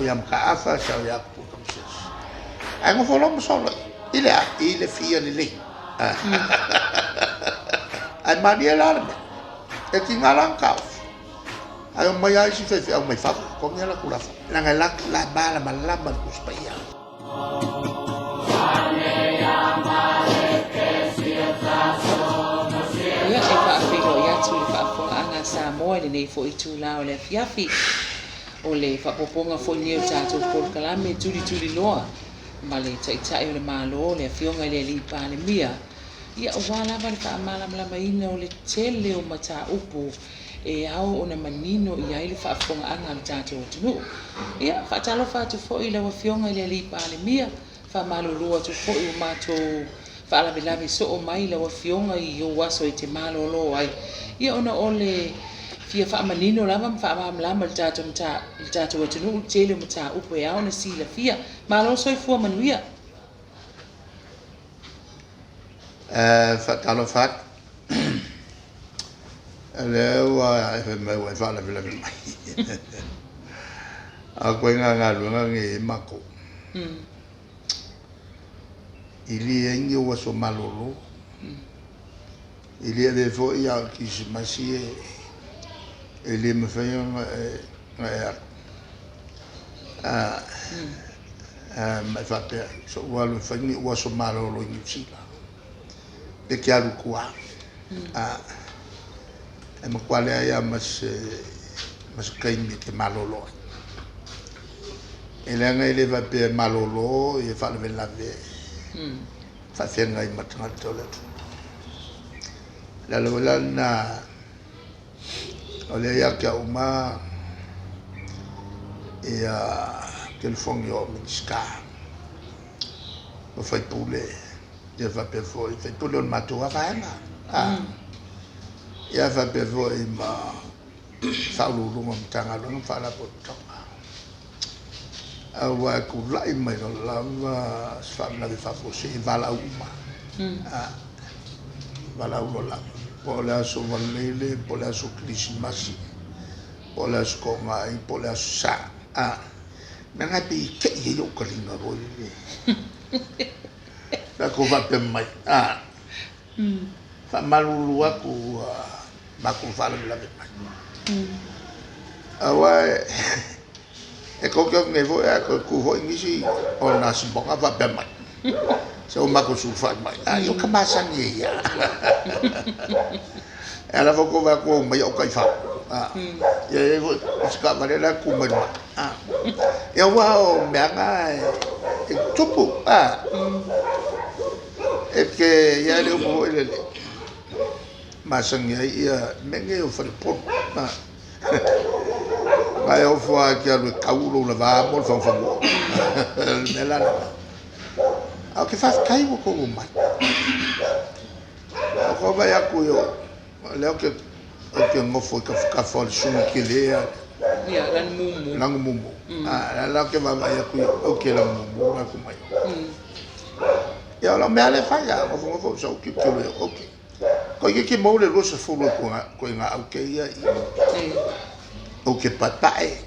Sau ia Mataafa, sau ia Tamasese. Ae nofo loa ma solo i le a? I le fia lelei. Ae malie la le mea. E tiga la ona taofi. Ae omai lava isi faifeau mai fafo, totogi a latou lafoga. Leaga e la malamalama le Tusi Paia. Ia, e faafeiloai atu i le faafofogaaga a Samoa i lenei foi itula o le afiafi. O le faaopoopoga foi lenei o le tatou polokalame tulituliloa ma le Taitai o le Malo, le Afioga i le Alii Palemia, ia aua lava le faamalamalamaina o le tele o mataupu e ao ona manino i ai le faafofogaaga a le tatou atunuu. Ia, faatalofa atu foi i lau Afioga i le Alii Palemia, faamalulu atu foi ua matou faalavelave soo mai lau Afioga i ou aso e te malolo ai, ia ona o le fia faamanino lava ma faamalamalama i le tatou atunuu le tele o mataupu e ao ona silafia. Malo le soifua manuia. E faatalofa atu, o lea ua e fai mai ua e faalavelave mai. A o ituaiga galuega lenei e i ai matou. E leai ni ou aso malolo. E le avea foi a o le Kerisimasi e le mafai ona e alu. Ma e faapea, se i ou alu e fai ni ou aso malolo i Niu Sila, pe te alu i tua. E matua leai lava ma se taimi e te malolo ai. E leaga e le faapea e malolo e faalavelave faafeagai ma tagata o le atunuu. O le ala foi la lena o lea ia te au uma ia telefoni o au Minisita ma sui usufono ia faapea foi sui usufono o le matou lava vaega. Ia faapea foi ma Ofisa Sili o Pulega o Matagaluega ma Faalapotopotoga. Aua e tulai mai loa lava se faalavelave faafuasei e valaau uma. Valaau loa lava. Po o le aso Faraile, po o le aso Kerisimasi, po o le aso Toonai, po o le aso Sa. Mea na e pei e te i ai lou taliga foi lele. Pe a tou faapea mai, faamalulu atu ua matou faalavelave mai. Aua e tou te o atu nei foi ae toe tu foi nisi o Nasimoga faapea mai, se ua matou sulufai mai. A ia o ta masani ai ia. E ala foi tou vaai atu ua omai au taifau. Ia e i ai foi isi taavale la e tu mai luma. Ia aua o mea na e tutupu. E te i ai le upu foi lele, masani ai ia mea nei o faleponu. Na e ofo lava e te alu e tau lou lava mo le fagufaguoa. O le mea la lena. Ae ou te faafetai ua outou omai. Ou te vaai atu i o, o lea ou te nofo i tafatafa o le susuga tele lea. Ia, Lanumumu. Lanumumu. A, o lea ou te vaavaai atu i o, ok Lanumumu la atu mai. Ia, o lau mea lea e fai, a nofonofo ou sau tilotilo i o, ok. Toeitiiti maua le 20 o ituaiga aute ia i i. Aute paepae,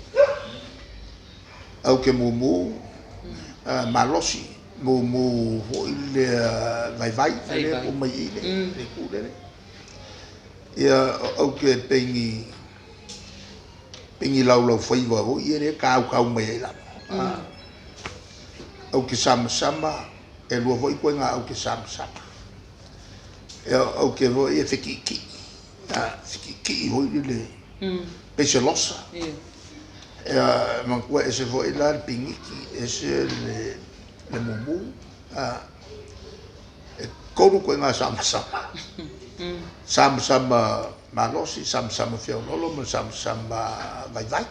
aute mumu, malosi, mumu foi lea vaivai, lea e tuu mai i i le itu lele. Ia, o aute pei ni pei ni laulaufaiva foi ia lea e tautau mai ai lalo. Aute samasama, e lua foi ituaiga aute samasama. Ia, o aute foi e fetiitii, fetiitii foi lele, pei se losa. Ia, manatua e ese foi la le piniki, ese le mumu. E tolu ituaiga samasama. Samasama malosi, samasama feoloolo ma le samasama vaivai.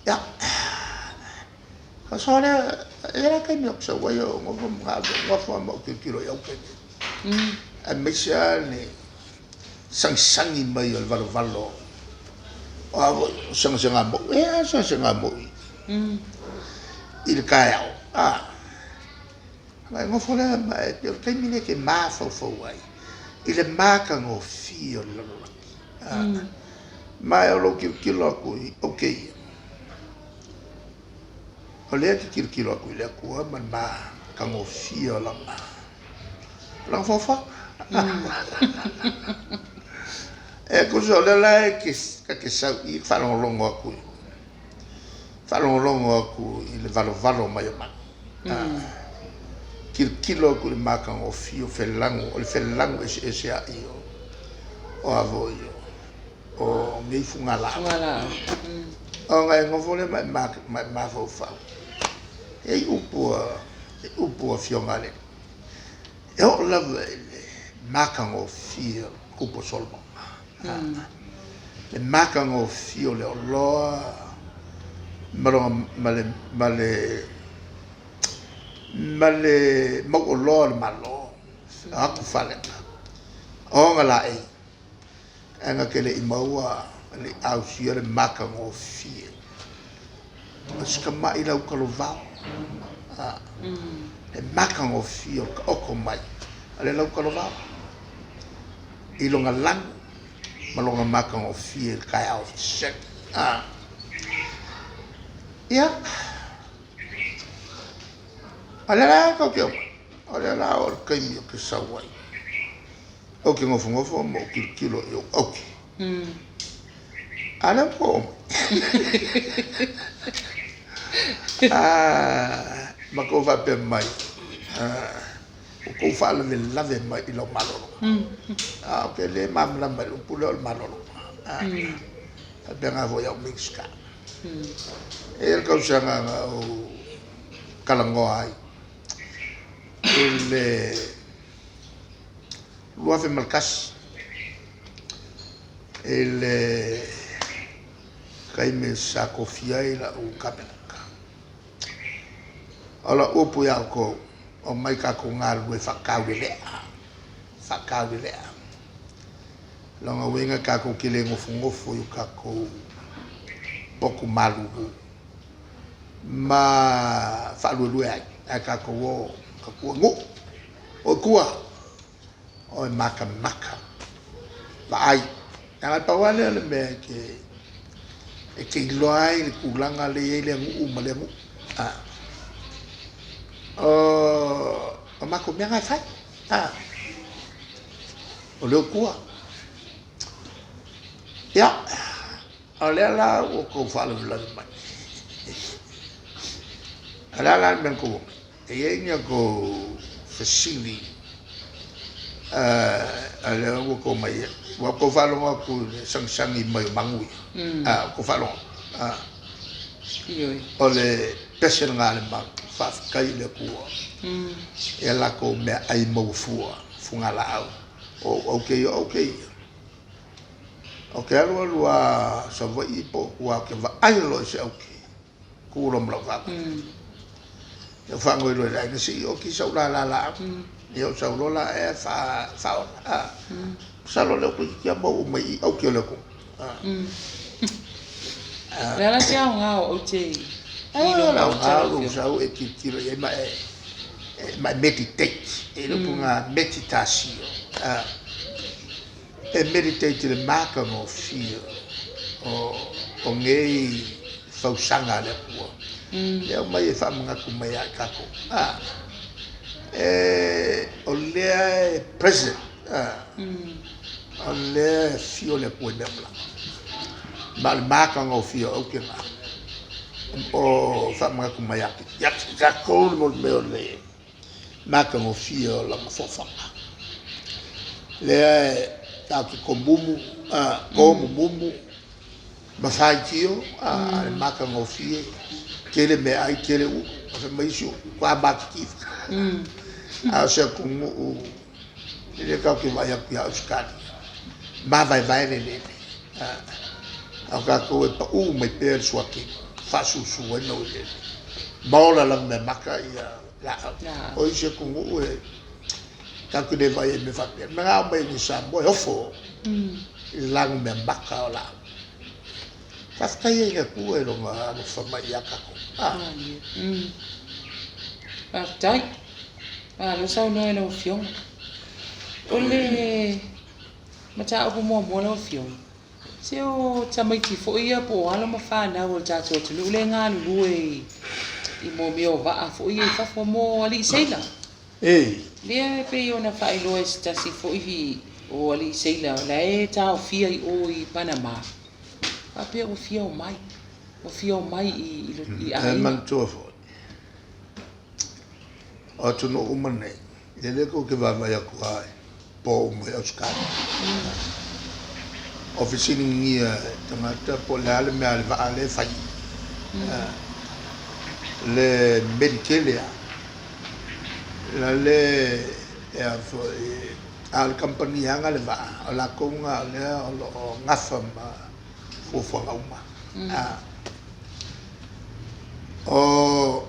Ia, so lea, e i ai la taimi ou te sau ai o nofo ma nofo lava ma ou tilotilo i aute nei. Aemaise lava le sagisagi mai o le valovalo o a foi, o segasegamou. E a segasegamou i le taeao, a. Ona e nofo lea ma e pei o le taimi lea e te mafaufau ai i le matagofie o le lalolagi. Ma o lou tilotilo atu i aute ia. O lea e te tilotilo atu i le Atua ma le matagofie o lana lana foafoaga. E tusa o lea la e te ta te sau i i faalogologo atu i faalogologo atu i le valovalo mai o manu. Tilotilo atu i le matagofie o felagu, o le felagu eseese ai o a foi o nei fugalaau. Fugalaau. Ona e nofo lea ma e mafaufau. E i upu a upu a Afioga a le Alii. E oo lava i le matagofie o le tupu o Solomona. Le matagofie o le oloa ma lona ma le ma le ma le mauoloa o le Malo, o atu falega, o ona laei, ae na te le i maua, le i ausia le matagofie o si tamai lautaluvao. Le matagofie o le taoto mai o le lautaluvao i lona lanu ma lona matagofie i le taeao fesene. Ia, o lea la tou te omai, o lea la o le taimi ou te sau ai, ou te nofonofo ma ou tilotilo i ou aute. A lea ua tou omai. Ma tou faapea mai, ua tou faalavelave mai i lau malologa. Ou te le malamalama i le upu lea o le malologa. Faapena foi i au Minisita. E i ai le tausaga na ou talanoa ai i le 2001 i le taimi sa tofia ai lau Kapeneta. O lau upu ia outou, omai tatou galulue faataulelea, faataulelea. Lona uiga tatou te le nofonofo i o tatou potu malulu ma faaluelue ai, ae tatou o tatou o i nuu, o i tua, o e matamata, vaai. Leaga e pau lava lea o le mea e te iloa ai le tulaga lea e i ai lea nuu ma lea nuu. O matou mea na e fai, o le o i tua. Ia, o lea la ua outou faalavelave mai. O le a la le mea na tou omai? E i ai ni a outou fesili o lea ua outou omai ai? Ua outou faalogo atu i le sagisagi mai o magu ia? Ua outou faalogo atu? Ioe. O le pese lena a le magu, faafetai i le Atua ia latou meaai maua fua, fugalaau, o ou aute ia, o aute ia. Ou te alu alu lava Savaii po o tua ou te vaai loa i se aute, tu loa ma lau taavale. Ou faanoi loa i le aiga, se i oti sau lala laau. Ia ou sau loa la ea faaola. Masalo o lea toeitiiti lava maua uma i i aute o le atunuu. O le a la se aoga o aute i O lou le maota aoga o lau lou Afioga? sau e tilotilo i ai ma e ma e meditate. E le upu lena meditasio. E meditate i le matagofie o nei fausaga a le Atua. E aumai e faamanatu mai ia i tatou. O lea e present. O lea e afio le Atua i mea uma lava. Ma o le matagofie o aute na o faamanatu mai ia te tatou le mea o le matagofie o lana foafoaga. Lea e tatou te tomumu, tomumumu ma faitio a le matagofie, tele meaai, tele ulu. Ae fai mai isi, ua matua matitiva. A o se atunuu lea tatou te vaai atu ia Ausetalia, mavaevae le eleele. A o tatou e pau mai pea le suatini, faasusu ai le laueleele, ma ola lanumeamata ia laau. Laau. O isi atunuu e tatou te le vaai ai i mea faapea. O le mea na aumai i Samoa e ofo i le lanumeamata o laau. Faafetai ai i le Atua i lona alofa mai ia tatou. Malie. Faafetai. Malo saunoa i lau Afioga. O le mataupu muamua lau Afioga, se o tamaiti foi ia po o alo ma fanau o le tatou atunuu lea e galulue i i mo mea o vaa foi ia i fafo mo alii seila. Lea e pei ona faailoa e se tasi foi o alii seila o la e taofia i o i Panama, faapea ua fia omai, ua fia omai i aiga. E manatua foi, o atunuu uma nei, e lelei kou te vaavaai atu lava i po uma i Ausetalia. O fesiligia e tagata po o le a le mea a le vaa lea e fai. Le meli tele lava, la le e a foi, a o le kamupani e ana le vaa, o latou na o lea o lo o gafa ma fuafuaga uma. O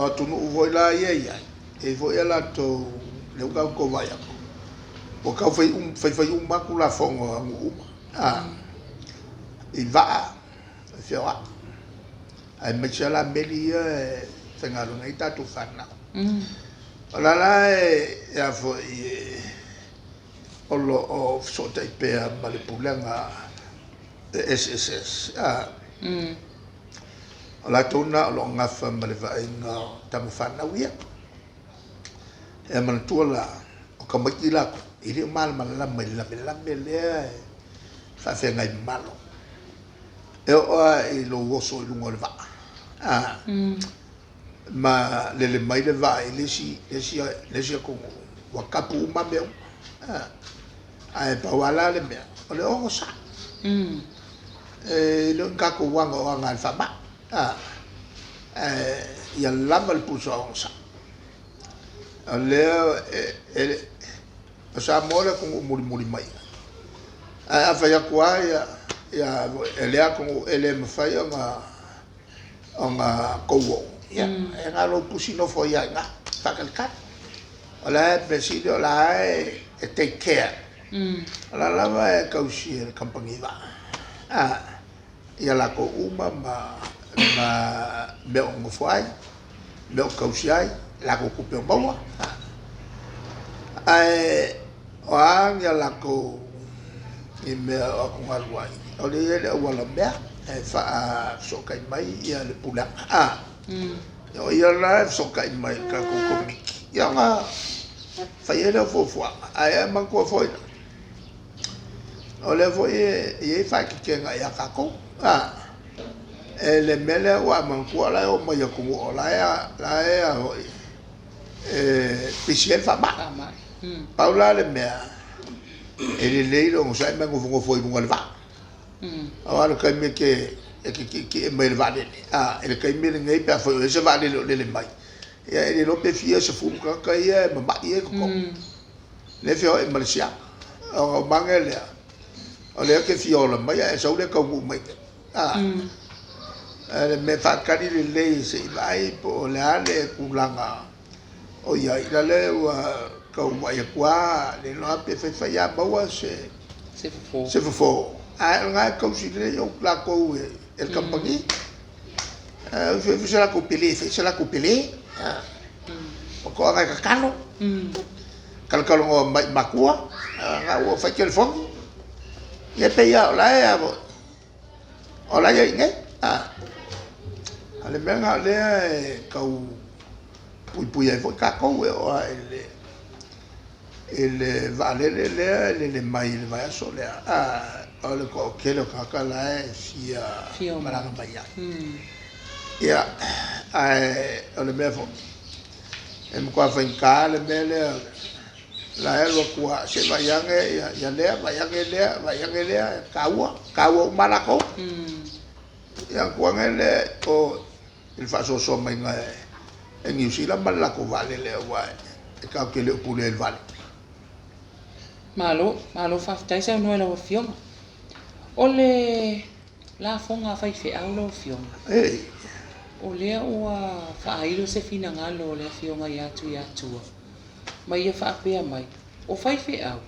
atunuu foi la ia e i ai, e i ai foi a latou, lea ua tatou vaai atu, ua tau faifai uma lava Tulafono a nuu uma i vaa e feoai, aemaise lava la meli ia e faigaluega ai tatou fanau. O la la e a foi o lo o fesootai pea ma le Pulega SSS. O latou na o lo o gafa ma le vaaiga o tama fanau ia. E manatua la, o tamaiti latou, e le o malamalama i le lavelave lea e faafeagai ma Malo. E oo lava i lou oso i luga o le vaa, ma lele mai le vaa i le isi atunuu, ua tapu uma mea uma. Ae pau lava la le mea, o le onosai. E le o ni tatou aga o aga a le faamai. Ae ia lava le pusa onosai. O lea o Samoa le atunuu mulimuli mai. Ae a fai atu lava ia e lea atunuu e le mafai ona tou oo, ia e na o lou tusi nofo ai lava i ina, faatalitali. O la e mea sili o la e take care. O la lava e tausi e le kamupani vaa ia latou uma ma mea o nonofo ai, mea o tausi ai, latou tupe o maua. Ae o a ni a latou ni mea o atugalu ai, o lea e i ai le auala mea e faafesootai mai ia le pulega. O ia la e fesootai mai i le tatou Komiti, ia ona fai ai lea o fuafuaga. Ae manatua foi la, o lea foi e i ai faaeteetega ia tatou. E le mea lea ua e manatua o la e oo mai i atunuu o la e e pisi ai le faamai. Pau la le mea, e lelei le onosai ma e nofonofo i luga o le vaa. Aua o le taimi e te tietie mai i le vaalele, i le taimi lenei pe afai o i ai se vaalele o lele mai, ia e le iloa pe fia 10 tagata ia e mamai ia i totonu. Lea e feoai ma le siama. Ona ou mage lea, o lea e te fia ola mai ae sau le taunuu mai i inei. Le mea faatali lelei se i vaai po o le a le tulaga o i ai, la lea ua tau vaai atu lava, le iloa pe faifai lava maua se fofo. Ae o lena e tausi lelei latou e le kamupani. Fai foi se latou pele, fai se latou pele. O toaga e tatalo, talatalanoa mai i matua, na ua fai telefoni. Ia pei lava o la e o la e i ai i inei. O le mea lena o lea e tau puipui ai foi tatou e oo lava i le vaalele lea e lele mai i le vaiaso lea, o le toatele o tagata la e fia malaga mai ai. Ia, ae o le mea foi, e matua faigata le mea lea, la e alu atu lava, se vaai ane ia lea, vaai ane lea, vaai ane lea, e taua, taua uma lava latou. Ia ona tuu ane lea o i le faasoasoa maiga e Niu Sila ma le latou vaalele aua e tatou te le o pulea i le vaalele. Malo, malo faafetai saunoa i lau Afioga. O le lafoga a faifeau lau Afioga, o lea ua faailo se finagalo o le Afioga ia Tuiatua ma ia faapea mai, o faifeau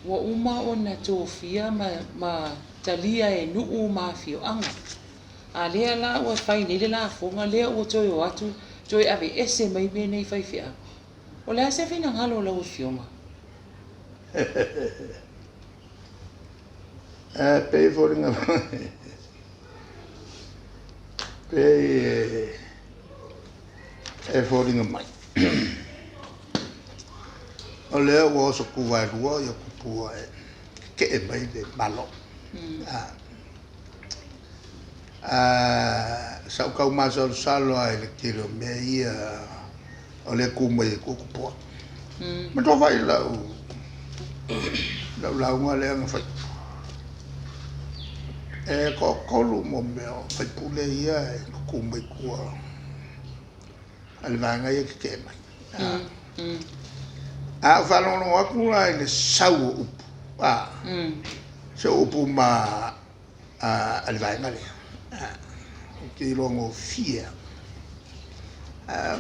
ua uma ona tofia ma talia e nuu ma afioaga. A lea la ua fai nei le lafoga lea ua toe o atu toe aveese mai mea nei faifeau. O le a se finagalo o lau Afioga? E pei foliga mai, pei e E foliga mai, o lea ua oso tuvaelua ia tupua e tete'e mai le Malo. Sa ou tau masalosalo lava i le tele o mea ia o lea e tu mai ai tua tupua. Manatua foi lau lauga lea na fai, e toatolu mo mea o faipule ia e tutu mai tua a le vaega ia e tetee mai. A ou faalogologo atu la i le sau o upu, se o upu ma a le vaega lea, ou te iloa gofie lava.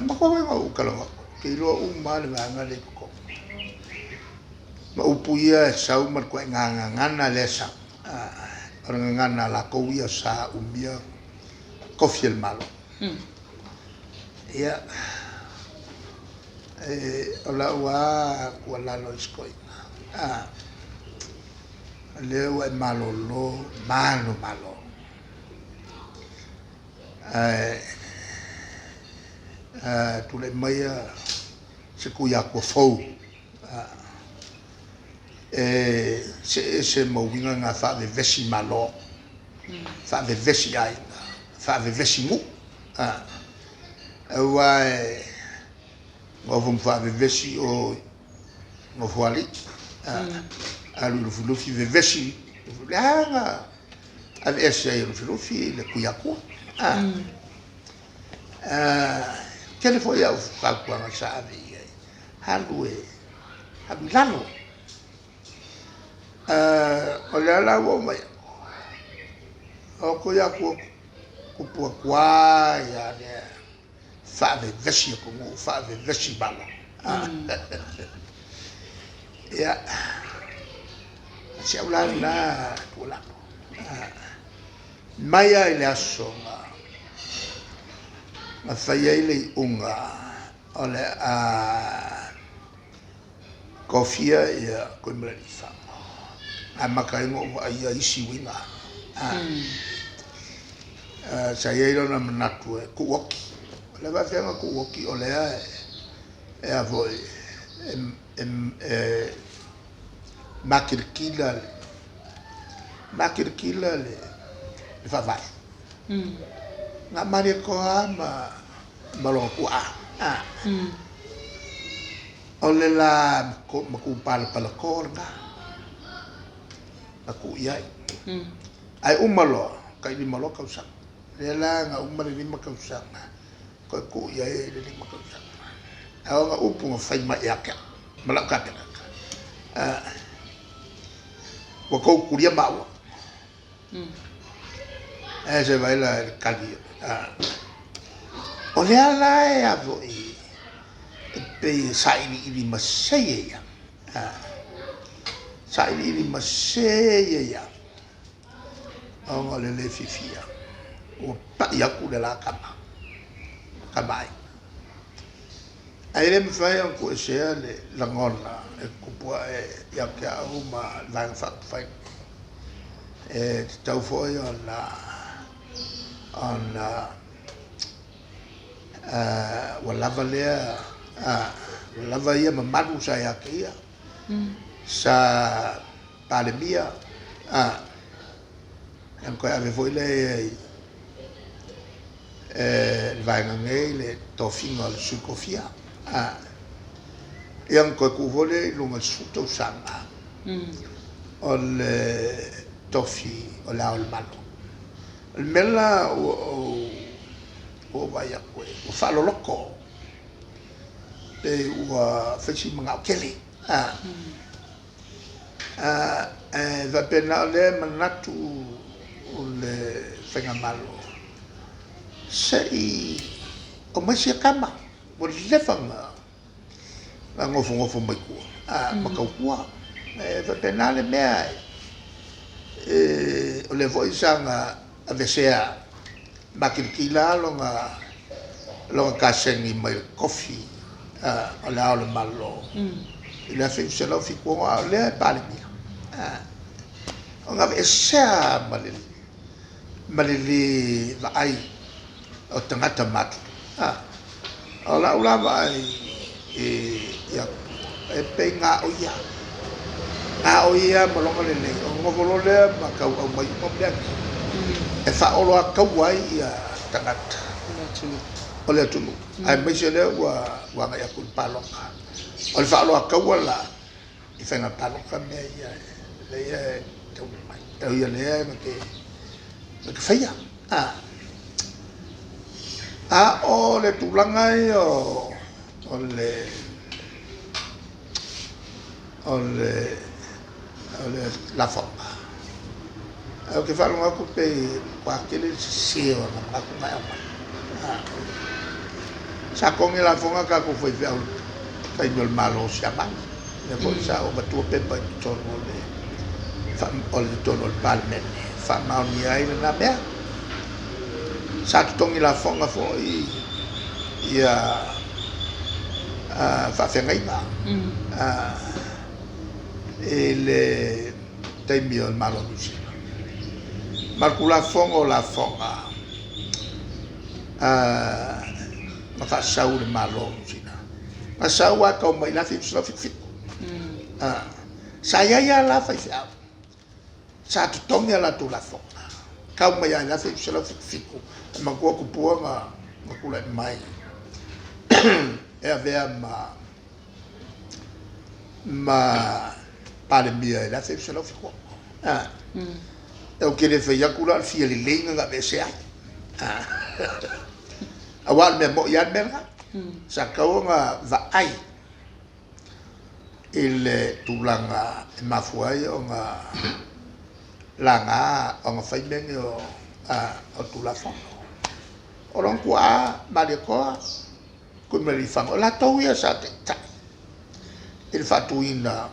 Matua foi ona ou talanoa atu, ou te iloa uma lava le vaega lea i totonu. Ma upu ia e sau ma le ituaiga gagana lea e sau, o le gagana a latou ia sa umia tofi o le Malo. Ia, o lau lava tuualalo i si toeaina, o lea ua e malolo manumalo, ae tulai maia se Tuiatua fou e see ese ma uiga na faavevesi Malo, faavevesi aiga, faavevesi nuu. Aua e nofo ma faavevesi o i Nofoalii, alu i Lufilufi vevesi, le a na aveese ai e Lufilufi le Tuiatua. Tele foi au fautuaga sa ave i ai, alu e alu i lalo. O lea la ua ou vaai atu, o Tuiatua tupua tuai lava lea, faavevesi atunuu, faavevesi Malo. Ia, si au la lena tuualalo, mai lava i le aso na fai ai le iuga o le a tofia ia Tuimalealiifano, na amata ai ona ou vaaia isi uiga. Sa i ai lona manatu e tuu oti. O le a faapefea ona tuu oti o lea e a foi e makilatila makilatila le faavae. Na Malietoa ma lona tuaa. O le la matupalapalato lena na tuu i ai. Ae uma loa, tai 5 loa tausaga. Lea la na uma le 5 tausaga, toe tuu i ai le 5 tausaga. Ae o ana upu na fai mai ia te au ma lau Kapeneta, ua tou tulia maua. Ae se vaai la i le tali. O lea la e a foi e pei e sailiili masei e ia. Sailiili masei e ia ona o le le fiafia ua pai atu le la tama, tama aiga. Ae le mafai ona tuuesea le lagona e tutupu ae ia te au ma le Vaega Faaupufai. E tatau foi ona ua lava lea, ua lava ia mamalu sa ia te ia, sa Palemia, ona toe ave foi lea i ai e le vaega nei le tofiga o le Sui Tofia. Ia ona toe tuu foi lea i luga i le 10 tausaga o le tofi o le Ao o le Malo. O le mea la ua ou vaai atu ai, ua faaloloto, pei ua fai si manao tele. Ae faapena o lea e manatu le Faigamalo, se i aumai sia tama ua leva ona nofonofo mai tua ma tautua. E faapena le mea, o lea foi sa na aveesea makilatila lona kasegi mai le tofi o le Ao o le Malo i le 1976, a o lea e Palemia. Ona aveesea ma le lē vaai o tagata matutua. O lau la vaai ia e pei gaoia. Gaoia ma loga lelei, ona nofo loa lea ma tau aumai uma mea nei e faaoloataua ai ia tagata o le atunuu, aemaise lea ua agai atu i le palota. O le faaoloataua la i faiga palota mea ia lea e taunuu mai, ia lea na te faia. A o le tulaga ia o le o le o le lafoga, ae ou te faalogo atu pei e matua tele le sese o ana manatu na e aumai. Sa togi lafoga a tatou faifeau i le taimi o le Malo o Siamani, lea foi sa ou avatua pepa i totonu o le o le totonu o le Palemene e faamaonia ai lena mea. Sa totogi lafoga foi ia faafeagaiga i le taimi o le Malo o Niu Sila. Ma le Tulafono o Lafoga na faasau i le Malo o Niu Sila, na sau lava e tau mai i le 1977. Sa i ai lava la faifeau sa totogi a latou lafoga, tau mai lava i le 1977, e manatua tupua na tulai mai e avea ma Palemia i le 1976. Ou te le fai atu la o le fia lelei na aveese ai, aua o le mea moni lava le mea lena. Sa tatau ona vaai i le tulaga e mafua ai ona laga ona fai mea nei o Tulafono. O lona tuaa Malietoa Tuimalealiifano, o latou ia sa taitai i le faatuina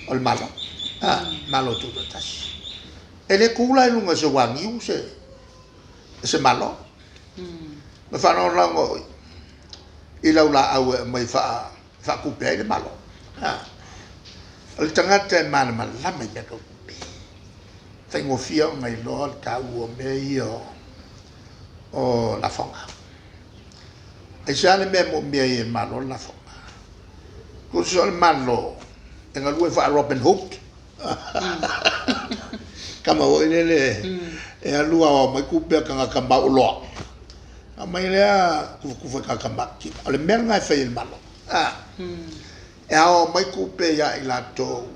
o le Malo, Malo Tutoatasi. E le tu la i luga o se uaniu se Malo. Ma faalagolago i laulaau e aumai e faatupe ai le Malo. O le tagata e malamalama i mea tau tupe, faigofie ona iloa le taua o mea ia o lafoga. Aisea le mea e moomia ai e le Malo le lafoga? Tusa o le Malo e galue faa-Robin Hood, tama foi lele e alu aoao mai tupe a tagata mauoloa, aumai lea tufatufa i tagata matitiva. O le mea lena e fai e le Malo, e aoao mai tupe ia i latou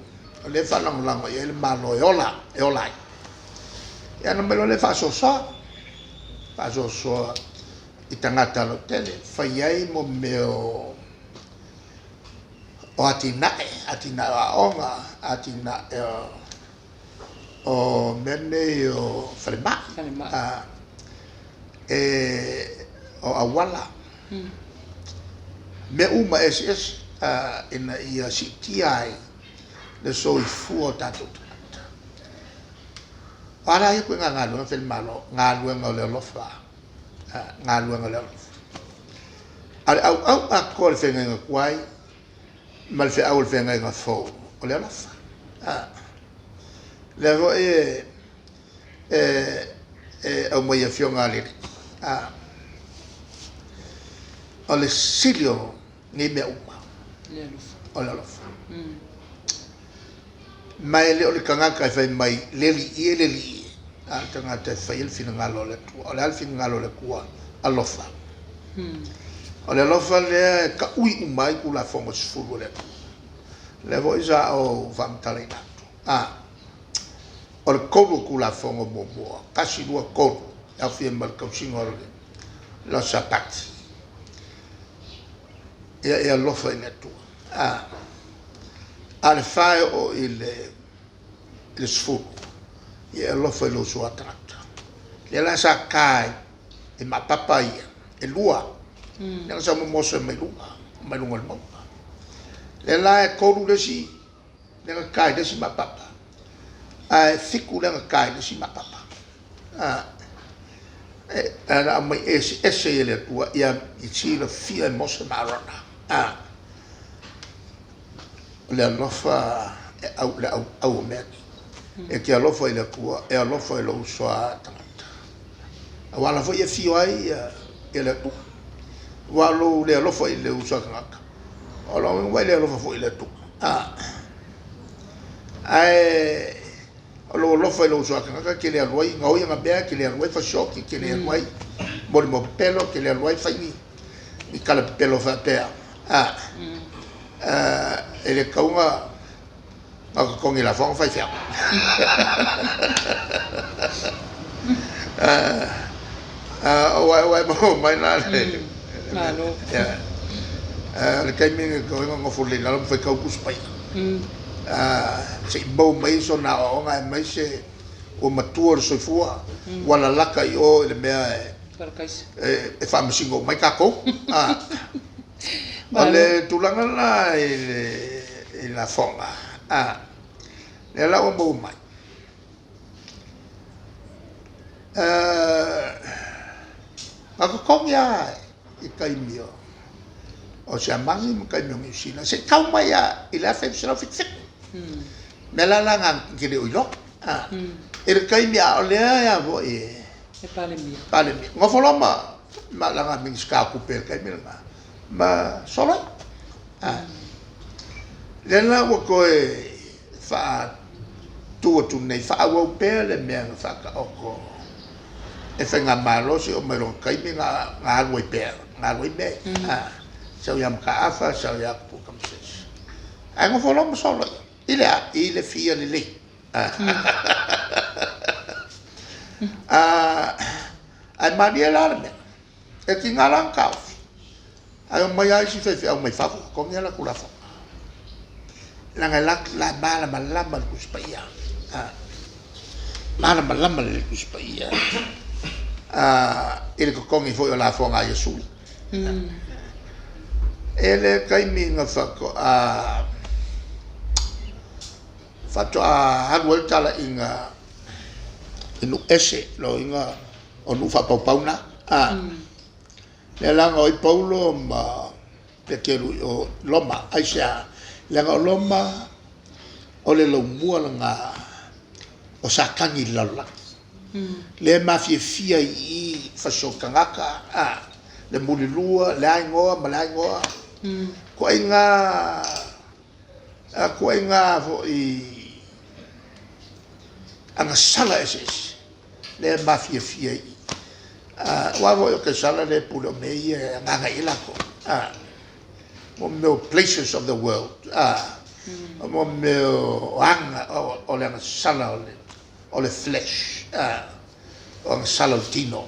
o lea e faalagolago i ai le Malo e ola, e ola ai. Ia ona aumai loa lea faasoasoa, faasoasoa i tagata lautele, fai ai mo mea o atinae, atinae o aoga, atinae o mea nei o falemai, o auala, mea uma eseese ina ia siitia ai le soifua o tatou tagata. O a la ia ituaiga galuega e fai e le Malo? Galuega o le alofa, galuega o le alofa. A o le auau atoa o le feagaiga tuai ma le feau o le feagaiga fou, o le alofa. O lea foi e aumai e afioga a alii, o le sili o nei mea uma, o le alofa. Ma e le o le tagata e fai mai le alii e, le alii e, a o le tagata e faia le finagalo o le Atua. O le a le finagalo o le Atua? Alofa. O le alofa lea e taui uma ai Tulafono e 10 o le Atua. O lea foi sa ou faamatalaina atu. O le 3 o Tulafono muamua, 1, 2, 3, e aofia ma le tausiga o le Aso Sapati. Ia e alofa i le Atua. A o le 4 e oo i le 10, ia e alofa i lou uso a tagata. Lea la sa ta i maapapa ia, e 2, lea na sau ma Mose mai luga, mai luga o le mauga. Lea la e 3 le isi, lea na ta i le isi maapapa, ae 7 lea na ta i le isi maapapa. Na aumai eseese e le Atua ia silafia e Mose ma Arona. O le alofa e au le auau o mea nei. E te alofa i le Atua, e alofa i lou uso a tagata. Aua la foi e afio ai le Atua. Aua o lou le alofa i le uso a tagata, o lona uiga ua e le alofa foi i le Atua. Ae o lou alofa i lou uso a tagata e te le alu ai gaoi ana mea, e te le alu ai fasioti, e te le alu ai molimau pepelo, e te le alu ai fai ni tala pepelo faapea. E le tatau ona totogi lafoga faifeau. Ua e maua mai la le Malo. O le taimi lenei e tatau ai ona nofo lelei i lalo ma faitau Tusi Paia. Se i maua mai sona aoaoga aemaise ua matua le soifua, ua lalata i o i le mea e faamasino uma ai tatou. O le tulaga la i lafoga, lea la ua maua mai, na totogi lava i taimi o Siamani ma taimi o Niu Sila, se i tau mai lava i le 1977. O mea la na na te le o iloa. I le taimi a o lea foi e Palemia. Palemia. Nofo loa ma lana Minisita o Tupe i le taimi lena, ma solo ai. Lea la ua toe faatu atu nei, faaauau pea le mea na faataoto e Faigamalo seia oo mai i lona taimi na alu ai pea, na alu ai mea ia. Sau ia Mataafa, sau ia Tupu Tamasese. Ae nofo loa ma solo i le a? I le fia lelei. Ae malie la le mea, e tiga la ona taofi, ae omai lava isi faifeau mai fafo totogi a latou lafoga. Leaga e la e malamalama le Tusi Paia, malamalama lelei le Tusi Paia i le totogi foi o lafoga a Iesu. E le taimi na faatoa alu ai le talaiga i nuu ese, lona uiga o nuu faapaupau na. Lea la na o ai Paulo ma Peteru i o i Roma. Aisea? Leaga o Roma o le laumua lena o Satani i le lalolagi. Lea e mafiafia ai i i fasioti tagata, le mulilua, le a igoa ma le a igoa. Ituaiga foi agasala eseese lea e mafiafia i i. Aua foi o Kaisara lea e pule, o mea ia e agaga i ai latou. Mo mea o places of the world, mo mea o aga o le agasala o le flesh, o agasala o le tino.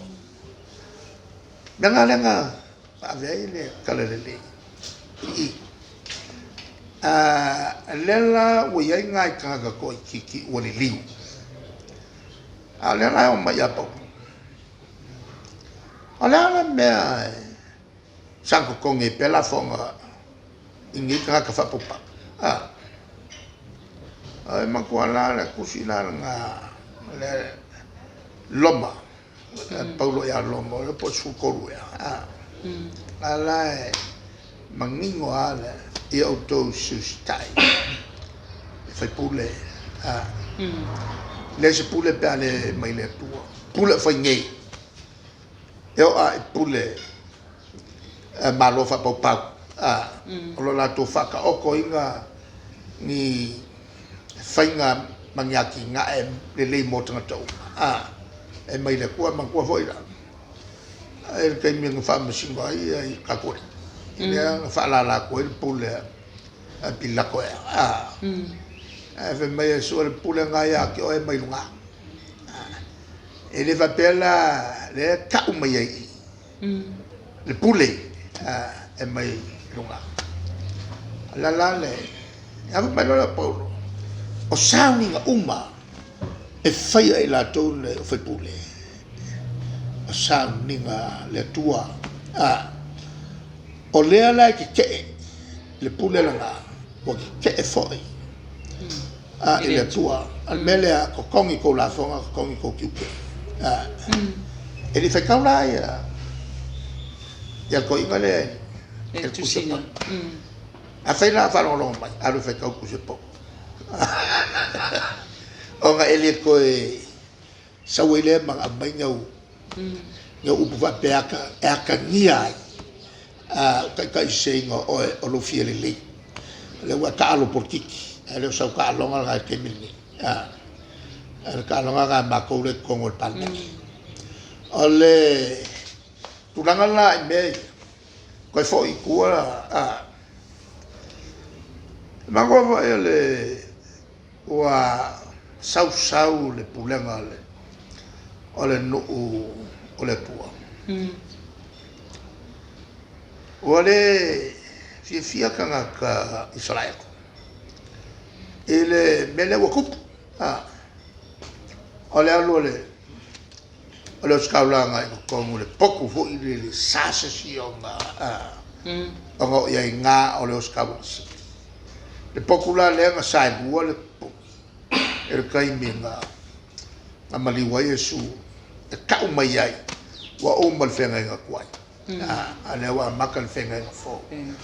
Mea na lea na ave ai le tala lelei i i. Lea la ua i ai nai tagata toaitiiti ua liliu, a o lea la e omai ia Paulo. O le a le mea e saga totogi ai pea lafoga i nei tagata faapaupau? E manatua la le tusi la lena le Roma, Paulo ia Roma, o le po o le 13 ea. A la e manino lava ia outou siusitai i faipule. Le se pule pe a le mai le Atua. Pule o fai nei, e oo lava i pule malo faapaupau. O lo latou faataotoina ni faiga ma ni atinae lelei mo tagata uma. E mai le Atua. Manatua foi la, i le taimi na faamasino ai i tatou alii, lea na faalala atu ai le pule a Pilato ea. Ae fai mai Iesu, o le pule lena ia te oe mai luga. E le faapea la lea e tau mai ai i le pule e mai luga. La la le ava mai loa o Paulo, o sauniga uma e faia e latou nei o faipule, o sauniga le Atua. O lea la e tetee le pule lena, ua tetee foi i le Atua. O le mea lea, totogi tou lafoga, totogi tou tiute. E le i faitau la ia le toeaina lea i le tusi a Paulo. Afai la o faalogologo mai, alu e faitau tusi a Paulo. Ona e le toe sau ai lea ma aumai ni au upu faapea e atagia ai Taitaiseseina o oe o lou fia lelei. O lea ua e taalo polokiki, ae le o sau taaloga lena i le taimi lenei. O le taaloga lena a matou lea i totonu o le Palemene. O le tulaga la i mea ia, toe foi i tua, manatua foi o le ua sau sau le pulega o le nuu o le Atua. Ua le fiafia tagata Isaraelu i le mea lea ua tupu. O le alu o le ositaulaga i totonu o le potu foi lele sa sasia ona oo i ai na o le ositaulaga sili. Le potu la lea na saelua le puni i le taimi na maliu ai Iesu e tau mai ai ua uma le feagaiga tuai, a lea ua amata le feagaiga fou.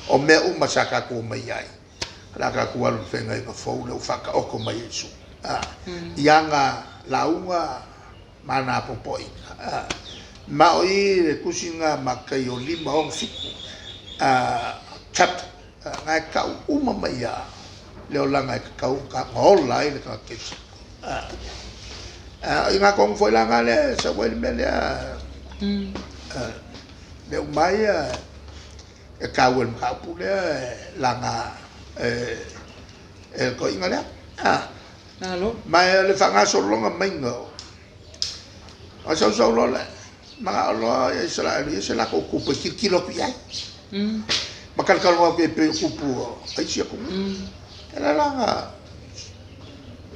O mea uma sa tatou omai ai, o le a tatou alu i le feagaiga fou lea ua faataoto mai e Iesu i ana lauga ma ana apoapoaiga. Ma o i le tusi lena a Mataio 5:6 chapter, na e tau uma mai lava le olaga e tatau ona ola ai le tagata kerisiano. O i ina tonu foi la lena lea e sau ai le mea lea, mea uma ia e taua i le mataupu lea e laga e le toeaina lea. Malo. Ma o le faagasologa maiga o sau sau loa lea, manao loa ia Isaraelu i ai se latou tupu e tilotilo atu i ai, ma talatalanoa atu i ai pei o tupu o isi atunuu. E le la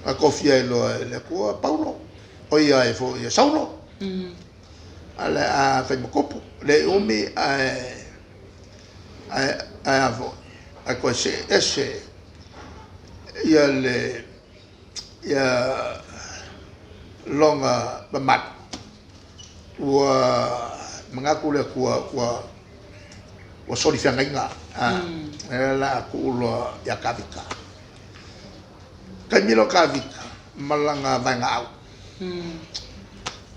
na tofia ai loa e le Atua Paulo, o ia ai foi e Saulo, a le a fai ma tupu, le umi ae a foi, ae toe see ese ia le ia lona mamalu, ua manatu le Atua ua soli feagaiga, lea o le a tuu loa ia Tavita. Taimi lea o Tavita ma lana vaegaau,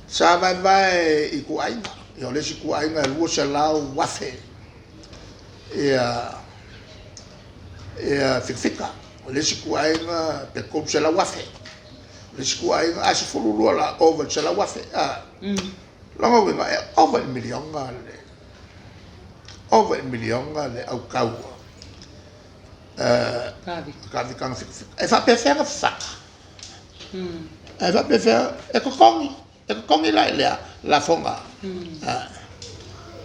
sa vaevae i ituaiga. Ia o le isi ituaiga e 200,000 ia fikafika, o le isi ituaiga pe 300,000, o le isi ituaiga, a 12 la, ova i le 100,000. Lona uiga, e ova i le miliona le ova i le miliona le autau Tavita na fikafika. E faapefea ona fafaga? E faapefea? E totogi. E totogi la i le a? Lafoga.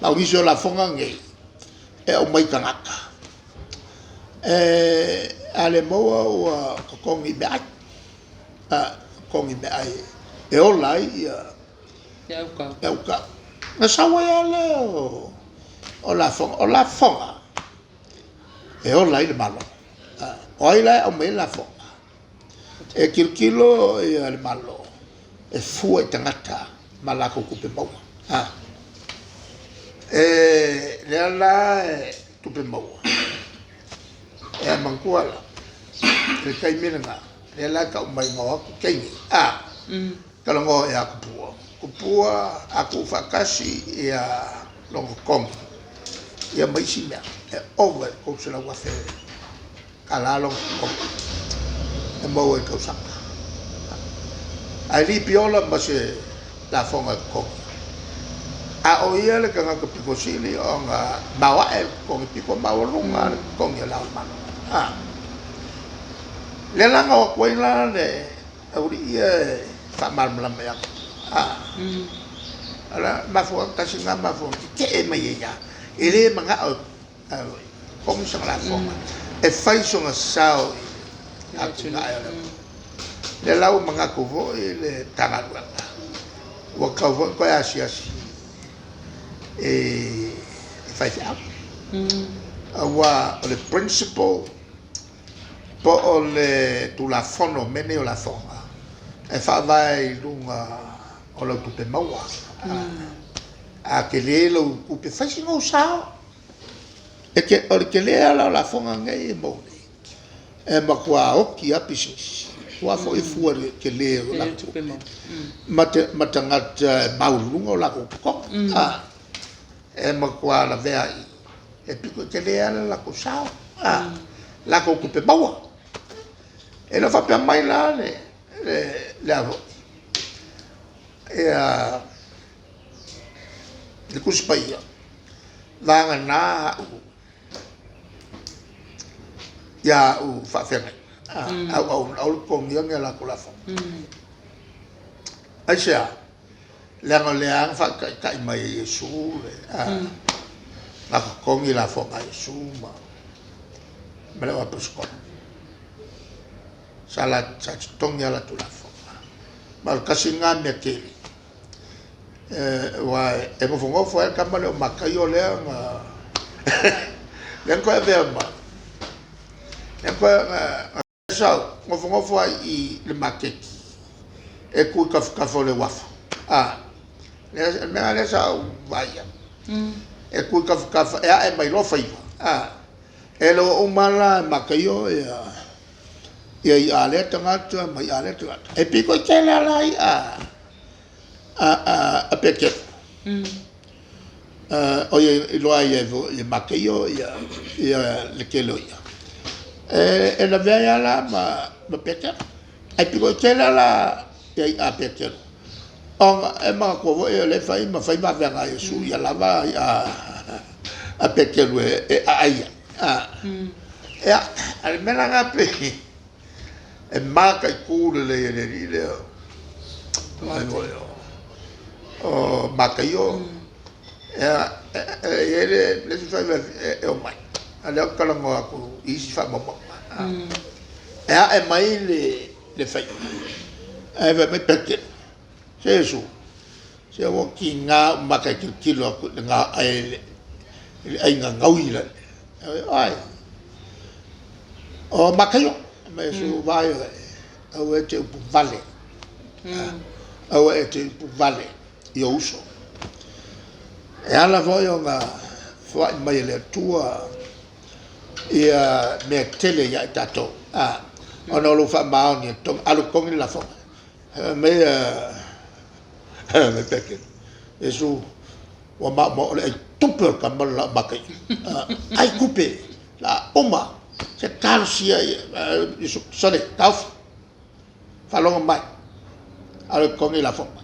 Ma o nisi o lafoga nei e aumai i tagata, a le maua ua totogi i meaai, totogi i meaai e ola ai ia le autau. Ona sau ai lava lea o lafoga. O lafoga e ola ai le Malo. O ai la e aumai ai lafoga? E tilotilo le Malo e fua i tagata ma latou tupe maua. E lea la e tupe maua, e manatua la, i le taimi lena, lea la e tau mai na o atu teine, talanoa ia Tupua, Tupua a tuufaatasi ia lona totogi ia ma isi mea, e ova i le 300,000 tala lona totogi e maua i le tausaga. Ae lipi ola ma se lafoga e totogi. A o ia le tagata pito sili ona maoae le totogi pito maualuga le totogi o Le Ao o le Malo. Lea la na o atu ai la le aualii ia e faamalamalama ia Tupua. O le mafuaaga, tasi lena mafuaaga tetee mai ai lava, e le manao e totogi sana lafoga, e fai sona sao i le atinae o le atunuu. Lea la ua manatu foi le Matagaluega, ua tatau foi ona toe asiasi i faifeau, aua o le principle po o le Tulafono o mea nei o lafoga, e faavae i luga o lau tupe maua. A tele lau tupe, fai sina ou sao. O le tele lava la o lafoga nei e maua nei, e matua oti lava pisinisi. Aua foi e fua i le tele o latou tupe ma tagata e maualuluga o latou totogi. E matua lavea ai. E pito i tele lava le latou sao, latou tupe maua. E le o faapea mai la le le a foi ia le Tusi Paia, vagana au ia au faafeagaiga, auauna, aua le totogia ni a latou lafoga. Aisea? Leaga o lea lava na faataitai mai e Iesu le, na totogi lafoga a Iesu ma le au aposetolo. Sa totogi a latou lafoga. Ma o le tasi lena mea tele, aua e nofonofo ai le tama lea o Mataio lea na lea na toe avea ma, lea na toe Sa ou nofonofo ai i le maketi e tu i tafatafa o le uafu. A, le mea lea sa ou vaai ai, e tu i tafatafa e ae mai loa faiva. A, e loa uma la e Mataio ia i'a a lea tagata ma i'a a lea tagata. E pito i tele lava la i'a a Peteru. Oi iloa ai e foi e Mataio ia le tele o i'a. E lavea ai lava la ma Peteru. Ae pito i tele lava la ia i'a a Peteru, ona e manatua foi o lea e fai ma fai vavega a Iesu ia lava i'a a Peteru e aai ai. Ia, a o le mea la lena pei e mataitu lelei e le alii lea o Mataio. Ia, e i ai le isi faiva e omai, a o lea ou te talanoa atu i isi faamaumauga. E ae mai le faiva, ae fai mai Peteru, se Iesu, se ua tiga ou maka e tilotilo atu i le aiga gaui lea. O ai? O Mataio. Fai mai Iesu, vaai oe, aua e te upu vale, aua e te upu vale i ou uso. E ala foi ona foai mai e le Atua ia mea tele ia i tatou, ona o lou faamaoni e alu e totogi le lafoga. Fai mai mai Peteru, Iesu, ua maumau o le ai tupe o le tama le la o Mataio. Ai tupe, la uma, se talosia ia, Iesu, sole, taofi, faalogo mai, alu e totogi lafoga.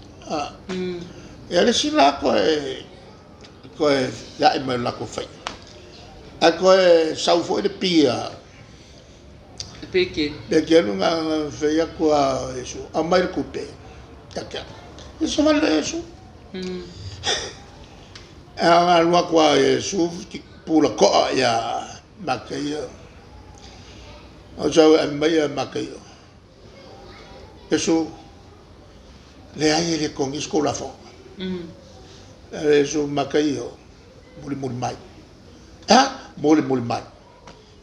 Ia le isi la toe feai mai o le latou faiva, ae toe sau foi le pia Pekeru. Pekeru na fai atu a Iesu, aumai le tupe ia te au. Ia savali loa Iesu. Ae na alu atu a Iesu pula to'a ia Mataio. O sau e ave mai ia Mataio. Iesu, leai e le totogia se tou lafoga. Iesu, Mataio, mulimuli mai. E a? Mulimuli mai.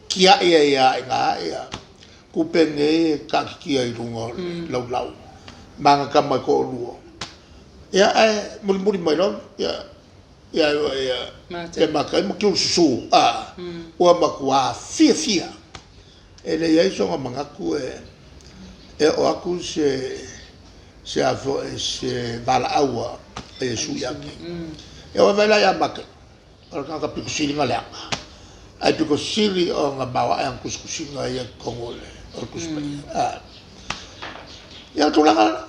Tiai ai lava i ina ia tupe nei e taatitia i luga o le laulau ma ana tama e toalua. Ia ae mulimuli mai loa ia ia ia Mataio ma Tiulususu, a ua matua fiafia. E le i ai sona manatu e oo atu se a foi se valaau a Iesu ia te ia. Ia ua vaai la ia Mataio. O le tagata pito sili ona leaga, ae pito sili ona maoae ana tusitusiga ia i totonu o le Tusi Paia. Ia o le tulaga lena.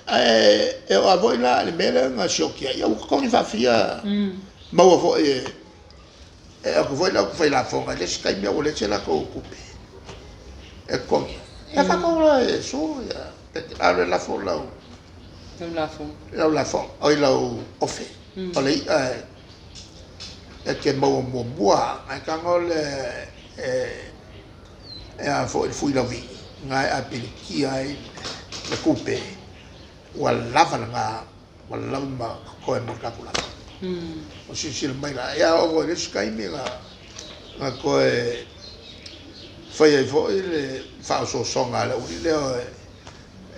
Ae e oo lava foi la i le mea lea na sioki ai, ia ua totogi faafia maua foi e e atu foi le au fai lafoga i le isi taimi a ua leai se latou tupe e totogi ai. Ia faatau loa e Iesu ia, alu e lafo lau lau lafoga, oi lau ofe, o le i'a e te maua muamua ae tago le e a foi le fuilauvi na e apilitia ai le tupe ua lava lena ua lava ma totoe mo le tatou lava. O silasila mai la ia oo foi i le isi taimi na toe fai ai foi le faaosoosoga a le aualii lea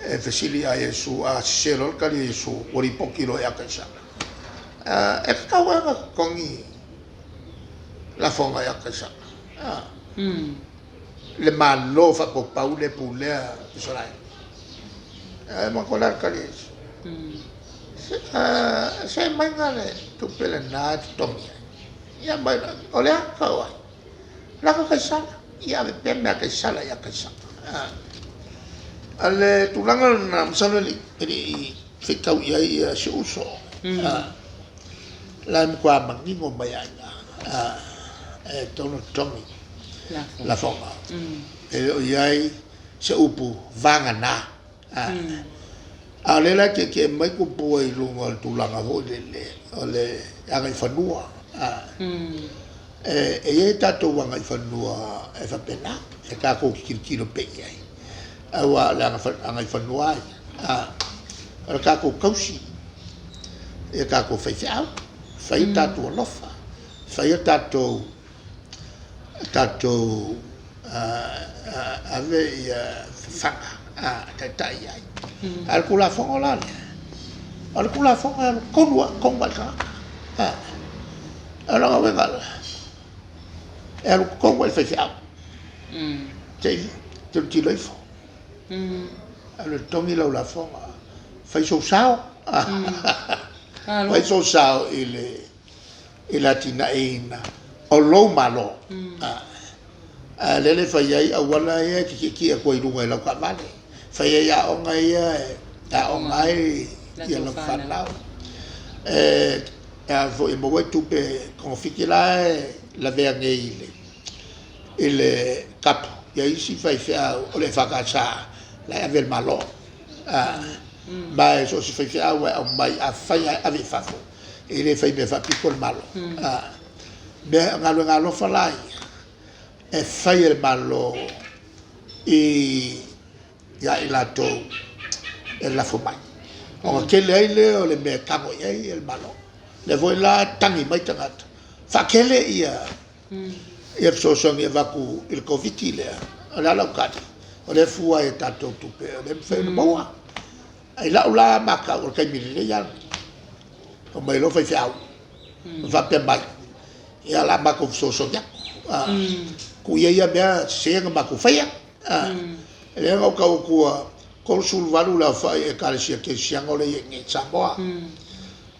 e fesili ia Iesu, a sese loa le tali a Iesu, ua lipoti loa ia Kaisara. E tatau lava ona totogi lafoga ia Kaisara. Le Malo faapaupau lea e pulea Isaraelu. E manatua le a le tali a Iesu? Se maiga le tupe lena e totogi ai. Ia mai la, o le a kau ai? Lako Kaisara, ia ave pea mea a Kaisara ia Kaisara. A le tulaga lena, masalo e le i faitau i ai ia si ou uso. La e matua manino mai lava i ina, e tatau ona totogi lafoga. E le o i ai se upu vagana. A o lea la e tietie mai tupua i luga o le tulaga foi lele o le agaifanua. E i ai tatou agaifanua e faapena, e tatou te tilotilo pea i ai, aua o le agaifanua lava ia, o le tatou tausi i a tatou faifeau, fai o tatou alofa, fai o tatou ave fafaga e taitai ai. A o le Tulafono la lea, o le Tulafono e alu tonu lava i totonu lava i le tagata. O lona uiga la, e alu tonu lava i le faifeau, se i tilotilo ifo, alu e totogi lau lafoga, fai sou sao, fai sou sao i le i le atinaeina o lou Malo. A o lea e fai ai auala ia e te tietie atu ai i luga i lau taavale, fai ai aoga ia e aoga ai lau fanau, e a foi e maua ai tupe e togafiti la e lavea nei i le tapu isi faifeau o le EFKS la e ave e le Malo. Ma e so o se faifeau lava e aumai, afai lava e ave i fafo, e le fai mea faapito le Malo. Mea, o galuega alofa la ia e fai e le Malo ia i latou e lafo mai, ona tele ai lea o le mea e tago i ai le Malo. O lea foi la e tagi mai tagata, faatele ia fesoasoani e avatu i le Koviti lea. O le a lau tali? O lea e fua i a tatou tupe o lea e mafai ona maua. I lau la matau, o le taimi lelei lava lenei. Omai loa faifeau ma faapea mai, ia o le a matou fesoasoani atu, tuu ia ia mea sese na matou faia. Lea na ou tau atua, 38 le aofai o Ekalesia Kerisiano lea e i ai nei i Samoa,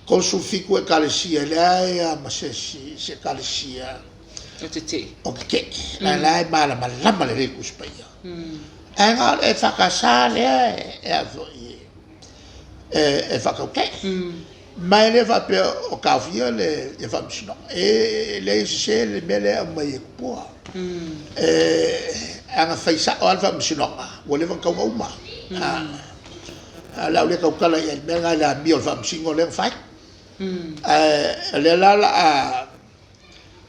37 Ekalesia e leai lava ma se isi se Ekalesia o tetee, o la e malamalama lelei i le Tusi Paia. Ae na o le EFKS lea e a foi e faatautee. Ma e le faapea o taofia le faamasinoga. E leai e sese le mea lea e aumai e tupua. A na fai sao lava le faamasinoga, ua leva ona tatau ona uma. Ae o le a ou le tautala i ai i le mea lena i le amio a le faamasino lea na fai. Ae o lea la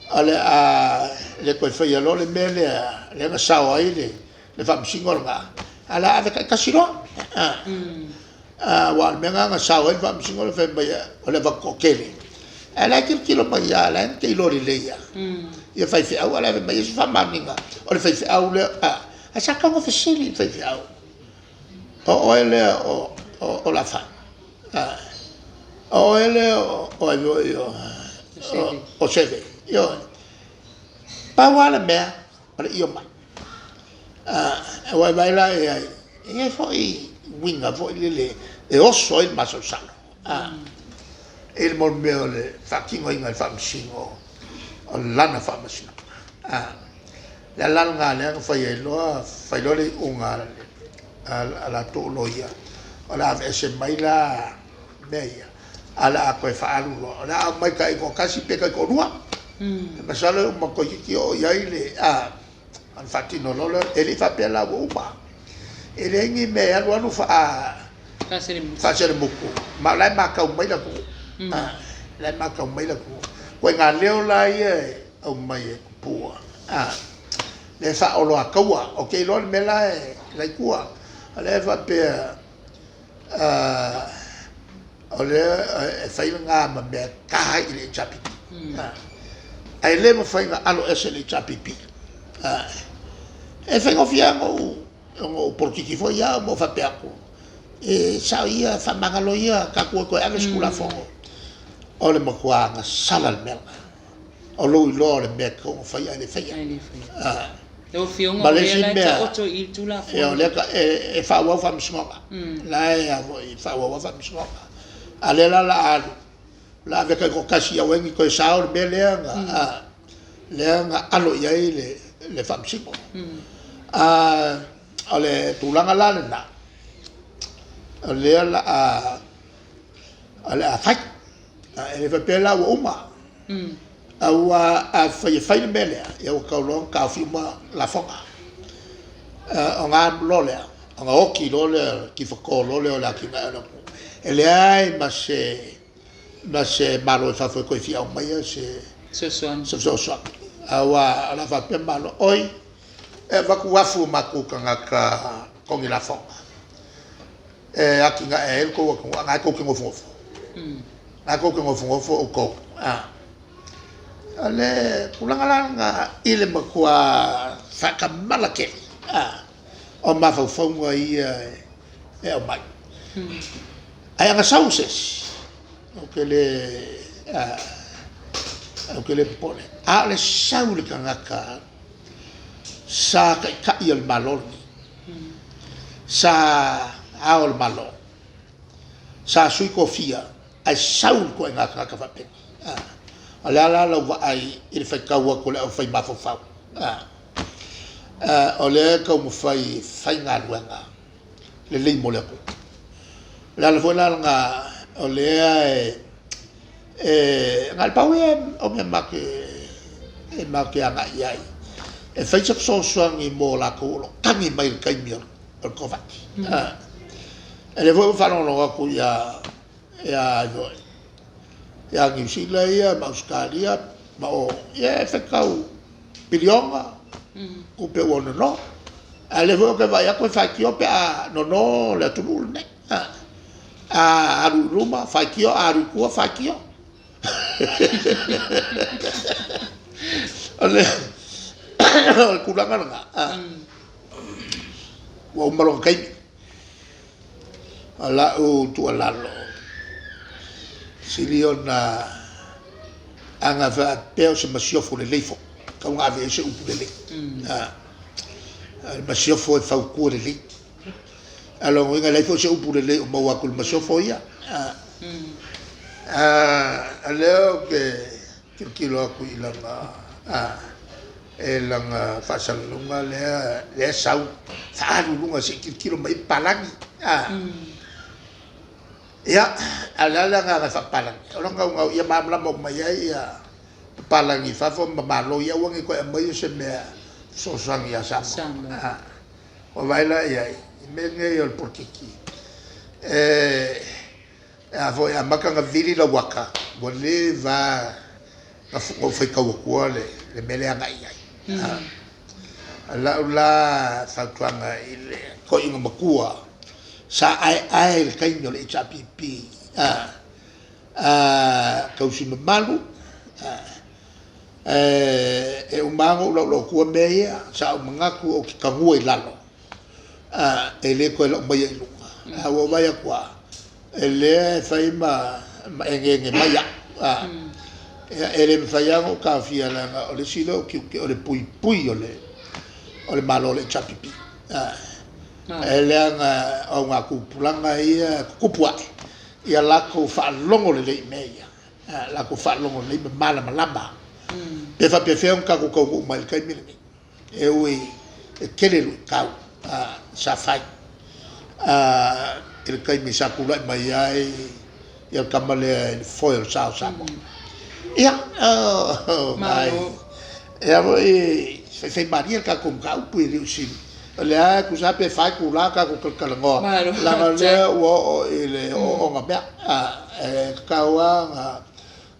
o le a le toe faia loa le mea lea, lea na sao ai le faamasino lena, ae o le a ave taitasi loa. Aua o le mea lena na sao ai le faamasino lea fai mai o le avatu toatele, ae o la e tilotilo mai lava, o la e na te iloa lelei lava ia faifeau, ae o le a fai mai ai se faamaoniga o le faifeau lea. Ae sa tatau ona fesili i le faifeau, o oe lea o Lafai, o oe lea o ai foi o Seve. Ioe. Pau lava le mea, o le io mai. Aua e vaai la i ai, e i ai foi uiga foi lele e oso ai le masalosalo i le mea o le faatinoina e le faamasino o lana faamasinoga. O le ala lena lea na fai ai loa, fai loa le iuga a latou o loia, o le a aveese mai la mea ia, ae o le a toe faaalu loa, o le a aumai taitoatasi pe taitoalua. Masalo e uma toeitiiti oo i ai le ona faatino loa lea. E le i faapea la ua uma, e leai ni mea e alu alu faaselemutu, ma o la e matau mai le atunuu. O la e matau mai le atunuu. Ituaiga leo la ia e aumai e tupua, lea e faaoloataua. Ou te iloa o le mea la e i tua, o lea e faapea o lea e fai lena ma mea e ta ai i le HRPP. Ae le mafai ona alo ese le HRPP. E faigofie lava ona ou polokiki foi au ma ou faapea atu, e sao ia, faamagalo ia, tatou o e toe ave se Tulafono. O le matua agasala le mea lena. O lou iloa o le mea e tatau ona fai ae le faia. Lau Afioga, Ma o le lea isi la e mea, taoto i le o Tulafono. lea e faaauau faamasinoga. La e a foi, e faaauau lava faamasinoga. A o lea la o le a alu. O le a ave taitoatasi i Auaini toe sao le mea lea na, lea na alo i ai le Faamasino. O le tulaga la lena, o lea o le a fai. E le faapea la ua uma, aua afai e fai le mea lea, ia ua tatau loa ona taofi uma lafoga. Ona alu loa lea, ona oti loa lea, tifato loa lea o le atinae o le atunuu. E leai ma se Malo i fafo e toe fia aumaia se fesoasoani, aua o le a faapea Malo, oi, e avatu afu o matou tagata totogi lafoga e atinae ai le tou atunuu, a o lena tou te nofonofo, lena tou te nofonofo outou. O le tulaga la lena i le matua faatamala tele o mafaufauga ia e aumai. Ae ana sau se isi, ou te le popole, a o le sau i le tagata sa taitai o le Malo lenei, sa ao o le Malo, sa sui tofia, ae sau le ituaiga tagata faapea. O le a la lau vaai i le faitau atu a le aufai mafaufau? O lea e taumafai e fai galuega lelei mo le atunuu. O le ala foi la lena o lea e na o le pau ia o mea matou te agai i ai e fai se fesoasoani mo latou o lo o tagi mai i le taimi o le Koviti. O lea foi ua faalogologo atu ia Niu Sila ia ma Ausetalia ma o, ia e faitau piliona tupe ua nono. A o lea foi ou te vaai atu e faitio pe a nono le atunuu lenei. A alu i luma faitio, a alu i tua faitio. O le tulaga lena, ua uma lona taimi. O lau tuualalo, sili ona ana faapea o se masiofo lelei foi, tatau ona ave i ai se upu lelei. O le masiofo e fautua lelei. A o lona uiga e leai foi se upu lelei o maua atu i le masiofo ia. O lea ou te tilotilo atu i lana faasalalauga lea e sau faaalu i luga se i tilotilo mai ai papalagi. Ia, a o le a le agaga e faapapalagi ai? O lona naunau ia malamalama uma i ai papalagi i fafo ma Malo ia aua ne i toe aumaia se mea e fesoasoani ia Samoa. Ua vaai la i ai i mea nei o le polokiki, e amata ona vili lau ata, ua leva lava ona ou faitau atua le mea lea e agai i ai. O lau la fautuaga i le toeaina matua sa aeae i le taimi o le HRPP, tausi mamalu, e uma lava ona ou laulau atua mea ia, sa ou manatu ou te taua i lalo, e le toe lau maia i luga. Ae ua ou vaai atu lava, o lea e fai ma egeege mai au. Ia, e le mafai lava ona ou taofia leaga o le isi lea ou tiute o le puipui o le Malo o le HRPP. E leaga o augatupulaga ia e tutupu ae, ia latou faalogo lelei i mea ia, latou faalogo lelei ma malamalama pe faapefea ona tatou taunuu mai i le taimi lenei. E ui e tele luitau sa fai i le taimi sa tulai mai ai le tama lea i le foe o le sa o Samoa. Ia, e foi faifaimalie le tatou mataupu e le o se, o lea e tusa lava pe 4 itula tatou talatalanoa, leaga o lea ua oo i le ooooga mea. E tatau lava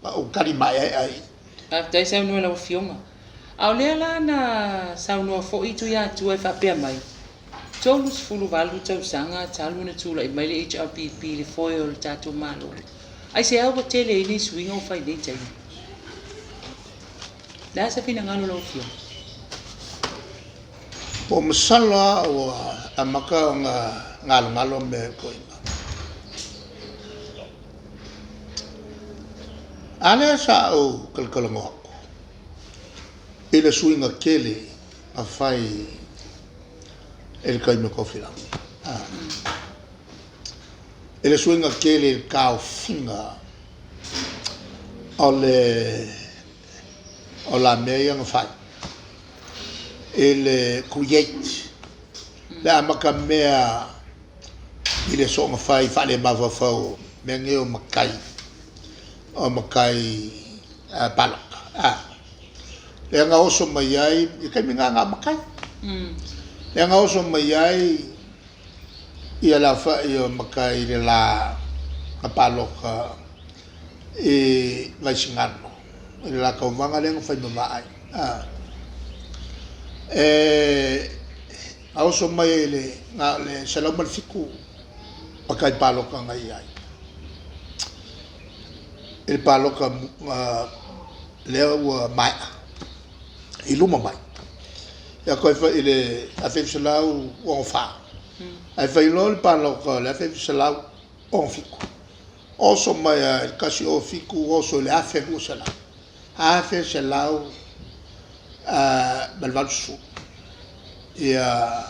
ona ou tali maeaea i i. Faafetai saunoa i lau Afioga. A o lea la na saunoa foi Tuiatua e faapea mai, 38 tausaga talu ona tulai mai le HRPP i le foe o le tatou Malo. Aisea ua tele ai nei suiga ua fai i nei taimi? O le a se finagalo o lau Afioga? Ua masalo lava ua amata ona galogalo mea i le toeaina. A lea sa ou talatalanoa atu i le suiga tele na fai i le taimi o Tofilau. I le suiga tele i le taofiga O le o la mea ia na fai i le create le amata mea i le soona fai faale-mafaufau mea nei o matai palota. Lea na oso mai ai i taimi na na o matai. Lea na oso mai ai ia le aofai o matai i le la na palota i Vaisigano i le la tauvaga lea na fai ma vaai. E na oso mai ai le na o le 107 matai palota na i ai i le palota lea ua maea i luma mai. Ia toe fai i le 1964, ae fai loa le palota o le 1967, oso mai lava i le 107 oso i le 1200, 1180 ia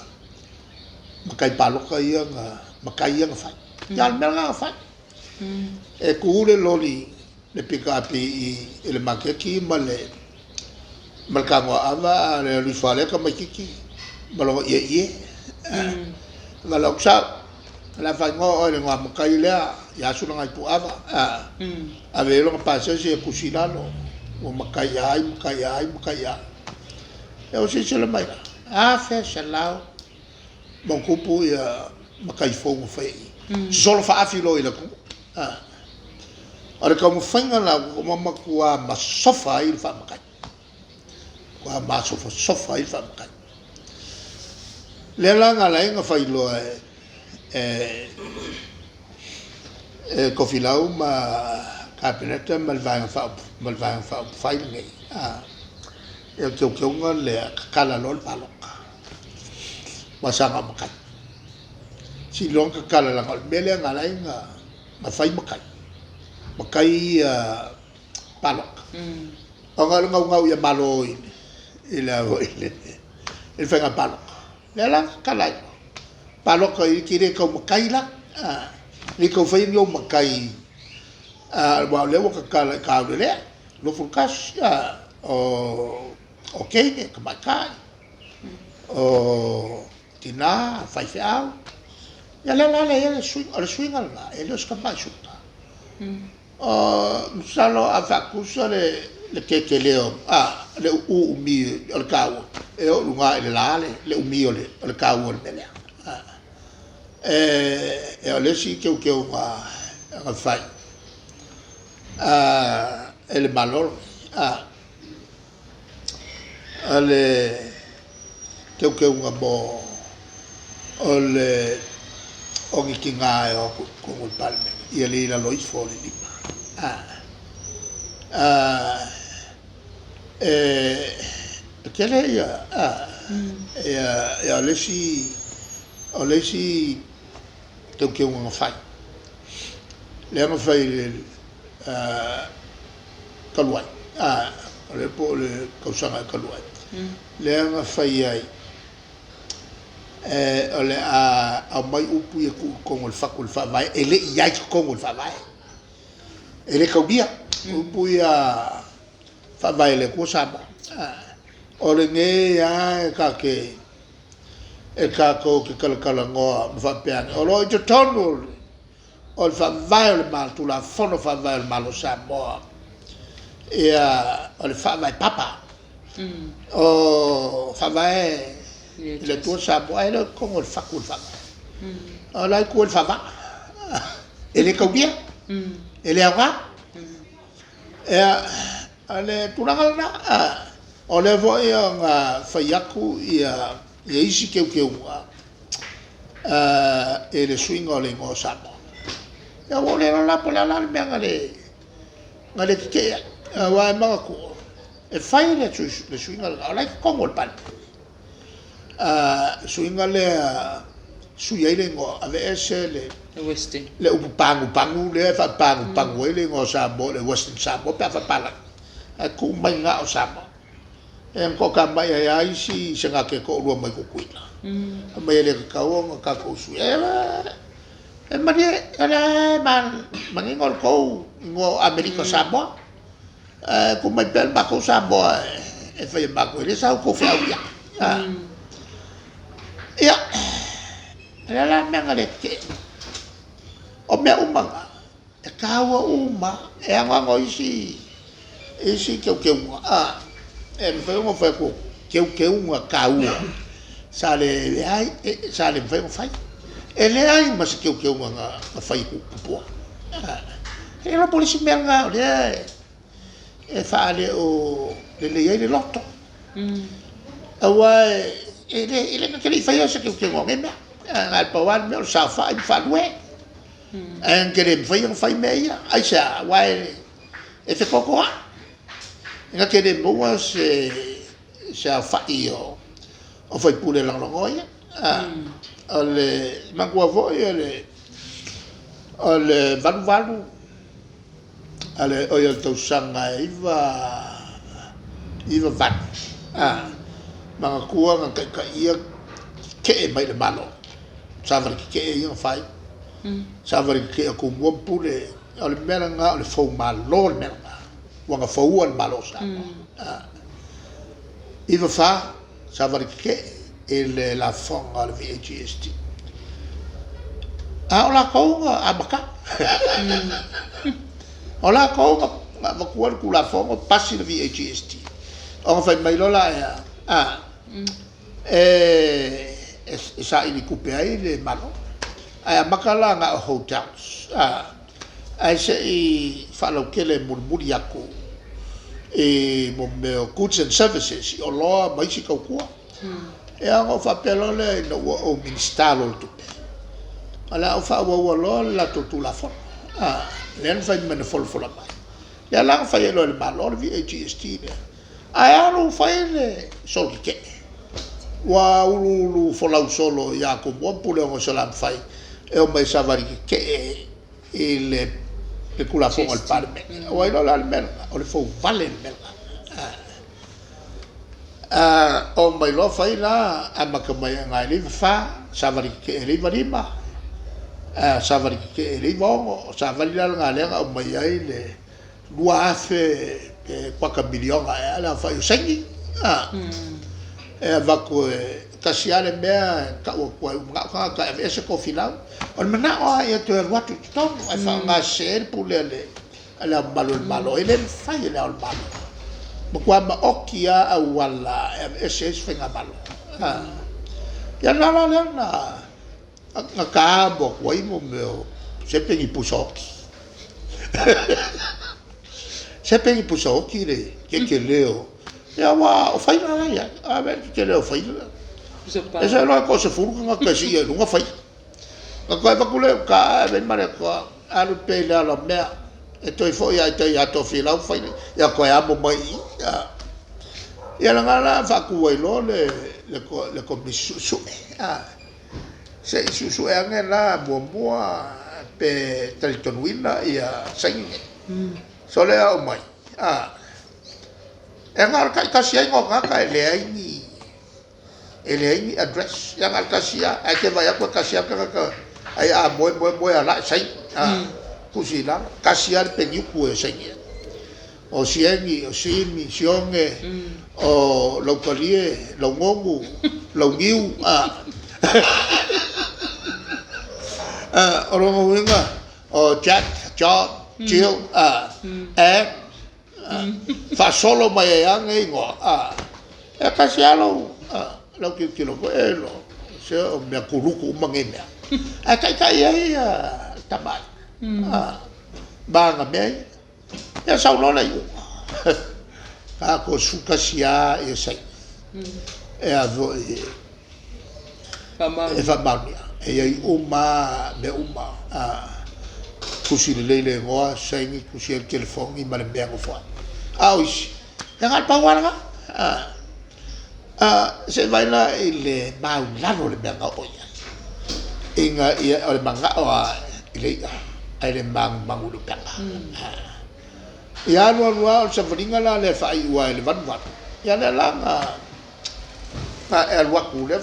matai palota ia na matai ia na fai. Ia o le mea lena na fai. E tu le loli le pikapi i le maketi ma le tago aava a o le alu ifo lava lea tamaitiiti ma lona ieie. Valaau sau, o le a faaigoa oe i le igoa matai lea ia Sulagaipuava. Ave i ai lona pasese e tusi i lalo, ua matai ia ai, matai ia ai, matai ia ai. Ia ua silasila mai la, 1100+ ia matai fou na faia i i. Sosolo faaafi loa i le atunuu. O le taumafaiga la ua matua masofa ai le faamatai. Ua masofasofa ai le faamatai. Lea la na ala ai ona fai loa e Tofilau ma Kapeneta ma le Vaega Faaupufai lenei, ia le teuteuga lea, tatala loa le palota, aua sa na o matai. Sili loa ona tatala leaga o le mea lea na ala ai ona fai matai, matai ia palota, ona o le naunau ia malo i le faiga palota. Lea la na tatala ai loa, palota e te le tau matai la, e le tau faia ni ou matai, aua o lea ua tatala i taulelea, 21, o teine, tamaitai, o tina, faifeau. Ia lea la e i ai le suiga, o le suiga lena, e le o se tamai suiga. Masalo a faatusa le tetele o le uumi o le taua, e oo i luga i le la le umi o le taua o le mea lea. O le isi teuteuga na fai e le Malo lenei, o le teuteuga mo o le o ni tina e o atu i totonu o le Palemene, ia le i lalo ifo o le 5. E tele ia, o le isi teuteuga na fai, lea na fai i le talu ai, o lea po o le tausaga ea talu ai, lea na fai ai, o le a aumai upu ia e tuu i totonu o le fatu o le Faavae, e le i i ai i totonu o le Faavae. E le taulia upu ia Faavae i le Atua Samoa. O lenei lava e tatou te talatalanoa ma faapea ane, o lo o i totonu o le Faavae o le Malo, Tulafono Faavae o le Malo o Samoa, ia o le Faavae Papa. O Faavae i le Atua Samoa, e le o i totonu o le fatu o le Faavae. O la e i tua i le faavaa. E le taulia, e le aoga. Ia, o le tulaga lena. O lea foi na fai atu ia isi teuteuga i le suiga o le igoa o Samoa. Ia ua ou le iloa la po o le a la le mea na le tetee ai. Aua e manatua, e fai le suiga lena, o la e i totonu o le Palemene. Suiga lea sui ai le igoa, aveese le upu pagupanu lea e faapagupanu ai le igoa o Samoa, le Western Samoa pe a faapalagi, ae tuu mai na o Samoa. E na toatamai ai lava isi senate e toalua mai Tutuila, fai mai e le tatau ona tatou suia. E malie, o lea e manino le tou igoa o Amerika Samoa. Ae tuu mai pea le matou Samoa e fai e matou, e le sau tou feau i ai. Ia, o le a la le mea na le tetee ai? O mea uma na, e taua uma lava, e anoano isi teuteuga, e mafai ona ou fai atu o teuteuga taua sa leai, sa le mafai ona fai. E leai ma se teuteuga na fai e Tupua. E le iloa po o le isi mea lena o lea e faaleo lelei ai le loto. Aua e le na te le i faia se teuteuga o nei mea. Na o le pau lava le mea o le saofai ma faalue. Ae na te le mafai ona fai mea ia. Aisea? Aua e fetotoai, na te le maua se aofai o sui usufono e lagolagoa ia. O le manatua foi o le 88, oi o le tausaga e 98, manatua na taitaia tetee mai i le Malo, savali tetee ia na fai, savali tetee a Tumua ma Pule, o le mea lena o le foumalo le mea lena, ua na foua le Malo o Samoa. 94, savali tetee i le lafoga o le VAGST. A o latou na amata. O latou na avatua le Tulafono pasi le VAGST, ona fai mai loa lea, e saili tupe ai le Malo, ae amata la na o hotels, ae se i faalautele mulimuli atu i mea o goods and services, i oloa ma isi tautua. Ia ona ou faapea loa lea ina ua ou Minisita loa o le Tupe, o le a ou faaauaua loa le latou Tulafono, lea na fai mai na folafola mai. Lea la na fai ai loa e le Malo le VAGST lea, ae alu fai le solo tetee, ua uluulu folau solo ia Tumua ma Puleono i Salafai e omai e savali tetee i le Tulafono a le Palemene. Ua iloa la le mea lena, o le fouvale le mea lena. Omai loa fai la, amata mai i ina i le 94, savali tetee i le 95, savali tetee i le 96, o savali la lena lea na aumai ai le 2,000 pe kuata miliona ea le aofai o saini, e avatu e tasi lava le mea e tau atu ai, ua manao tagata e aveese Tofilau. O le manao lava ia toe alu atu i totonu ae faaaoga sese ai le pule a Le Ao Mamalu o le Malo. E le mafai e Le Ao o le Malo, matua maoti lava auala e aveese ai se faigamalo. Ia lena la lea na tamo atu ai mea o sepe ni pusa oti. Sepe ni pusa oti le tetele o, ia aua o faila la e i ai. A vaai i le tetele o faila. E seiloga e toasefulu tagata e sii ai i luga faila. Ona toe avatu lea i uta ae ave ai ma le alu pea i le alamea e toe foi lava i tai ia Tofilau fai ia toe amo mai i i. Ia lena la faatu ai loa le Komisi Suesue. Se i suesue ane la muamua pe talitonuina saini nei. Sole a oo mai, e na o le taitasi lava igoa o tagata e leai ni e leai ni address, ia na o le tasi lava, ae te vaai atu e tasi lava le tagata, ai a moe moe moe ala e saini, tusi i lalo, tasi lava le peniutu e saini ai. O Sieni, o Simi, Sione, o Lautalie, Laugonu, Launiu, o lona uiga, o Jack, John, Jill, Ann, faasolo mai ai lava nei igoa, e tasi lava lou, lau tilotilo foi e iloa, se o mea kuluku uma nei mea, ae taitai ai le tamaaiga ma ana mea ia. Ia sau loa le iuga, na o le 11 lava saini e a foi e faamaonia. E i ai uma lava mea uma, tusi lelei le igoa, saini, tusi ai le telefoni ma le mea e nofo ai. A o isi, ia na o le pau lava lena. Se i vaai la i le maulalo o le mea na oo i ai, ina ia, o le manao lava i le i'a ae le manumanu i le upega. Ia alu alu lava, o le savaliga la lea e faaiu ai i le 88, ia lea la na e alu atu lea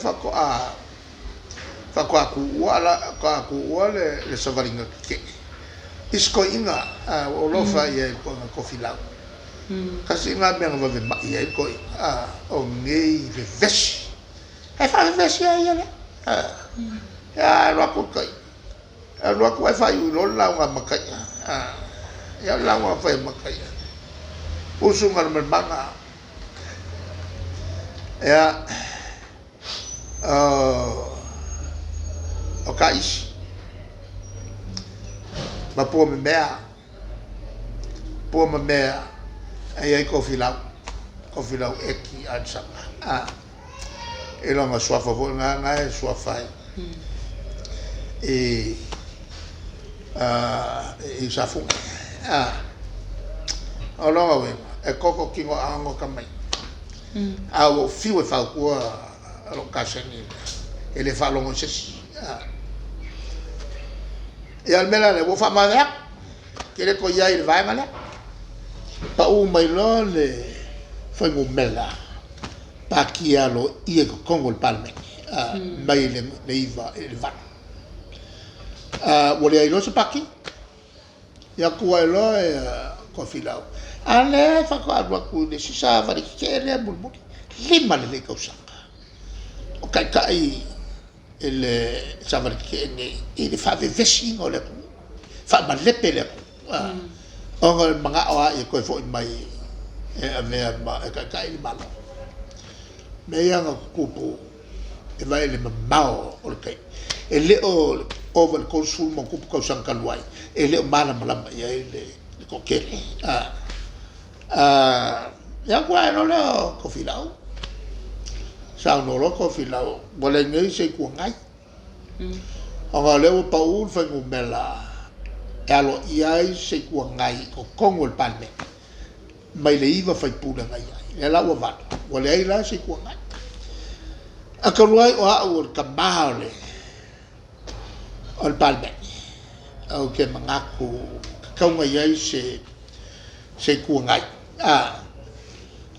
faatoa tuua le savaliga tetee i si toeaina, ua ou alofa i ai i le toeaina Tofilau. Tasi lena mea na vave ma'i ai le toeaina, o nei vevesi. E faavevesi ai ia lea. Ia alu atu le tai, alu atu ae faaiu loa le lauga a Mataia. Ia o le lauga na fai e Mataia, usu Galumalemana, ia o Taisi ma Puamemea. Pua ma mea e i ai Tofilau, Tofilau Eti Alesana, a, i lona suafa foi lena na e suafa ai i, i Safune. A, o lona uiga, e toto tino aoga tama ia. A ua ou fiu e fautua lou kaseni e le faalogo i se isi. A, ia o le mea la lea, ua ou faamavae atu. Ke le toe i ai i le vaega lea. Pau mai loa le fuainumera pakia aloaia i totonu o le Palemene mai le 9 i le 8. Ua leai loa se pati. Ia tu ae loa Tofilau. A lea e faatoa alu atu i le isi savali tetee lea mulimuli, 5 lelei tausaga o taitai i le savali tetee nei i le faavevesiina o le atunuu, faamalepe le atunuu, ona o le manao lava ia toe foi mai e avea ma e taitai le Malo. Mea ia na tutupu e vaai i le mamao o le taimi, e le o ova i le 30 ma ona tupu tausaga talu ai, e le o malamalama i ai le toatele. Ia ona tulai loa lea o Tofilau, saunoa loa Tofilau, ua leai nei se Itu Agai, ona o lea ua pau le fuainumera e aloaia ai se Itu Agai i totonu o le Palemene mai le 9 sui usufono na i ai, lea la ua 8, ua leai la se Itu Agai. Ae talu ai o au o le tama o le Palemene, ou te manatu e tatau ona i ai se Itu Agai.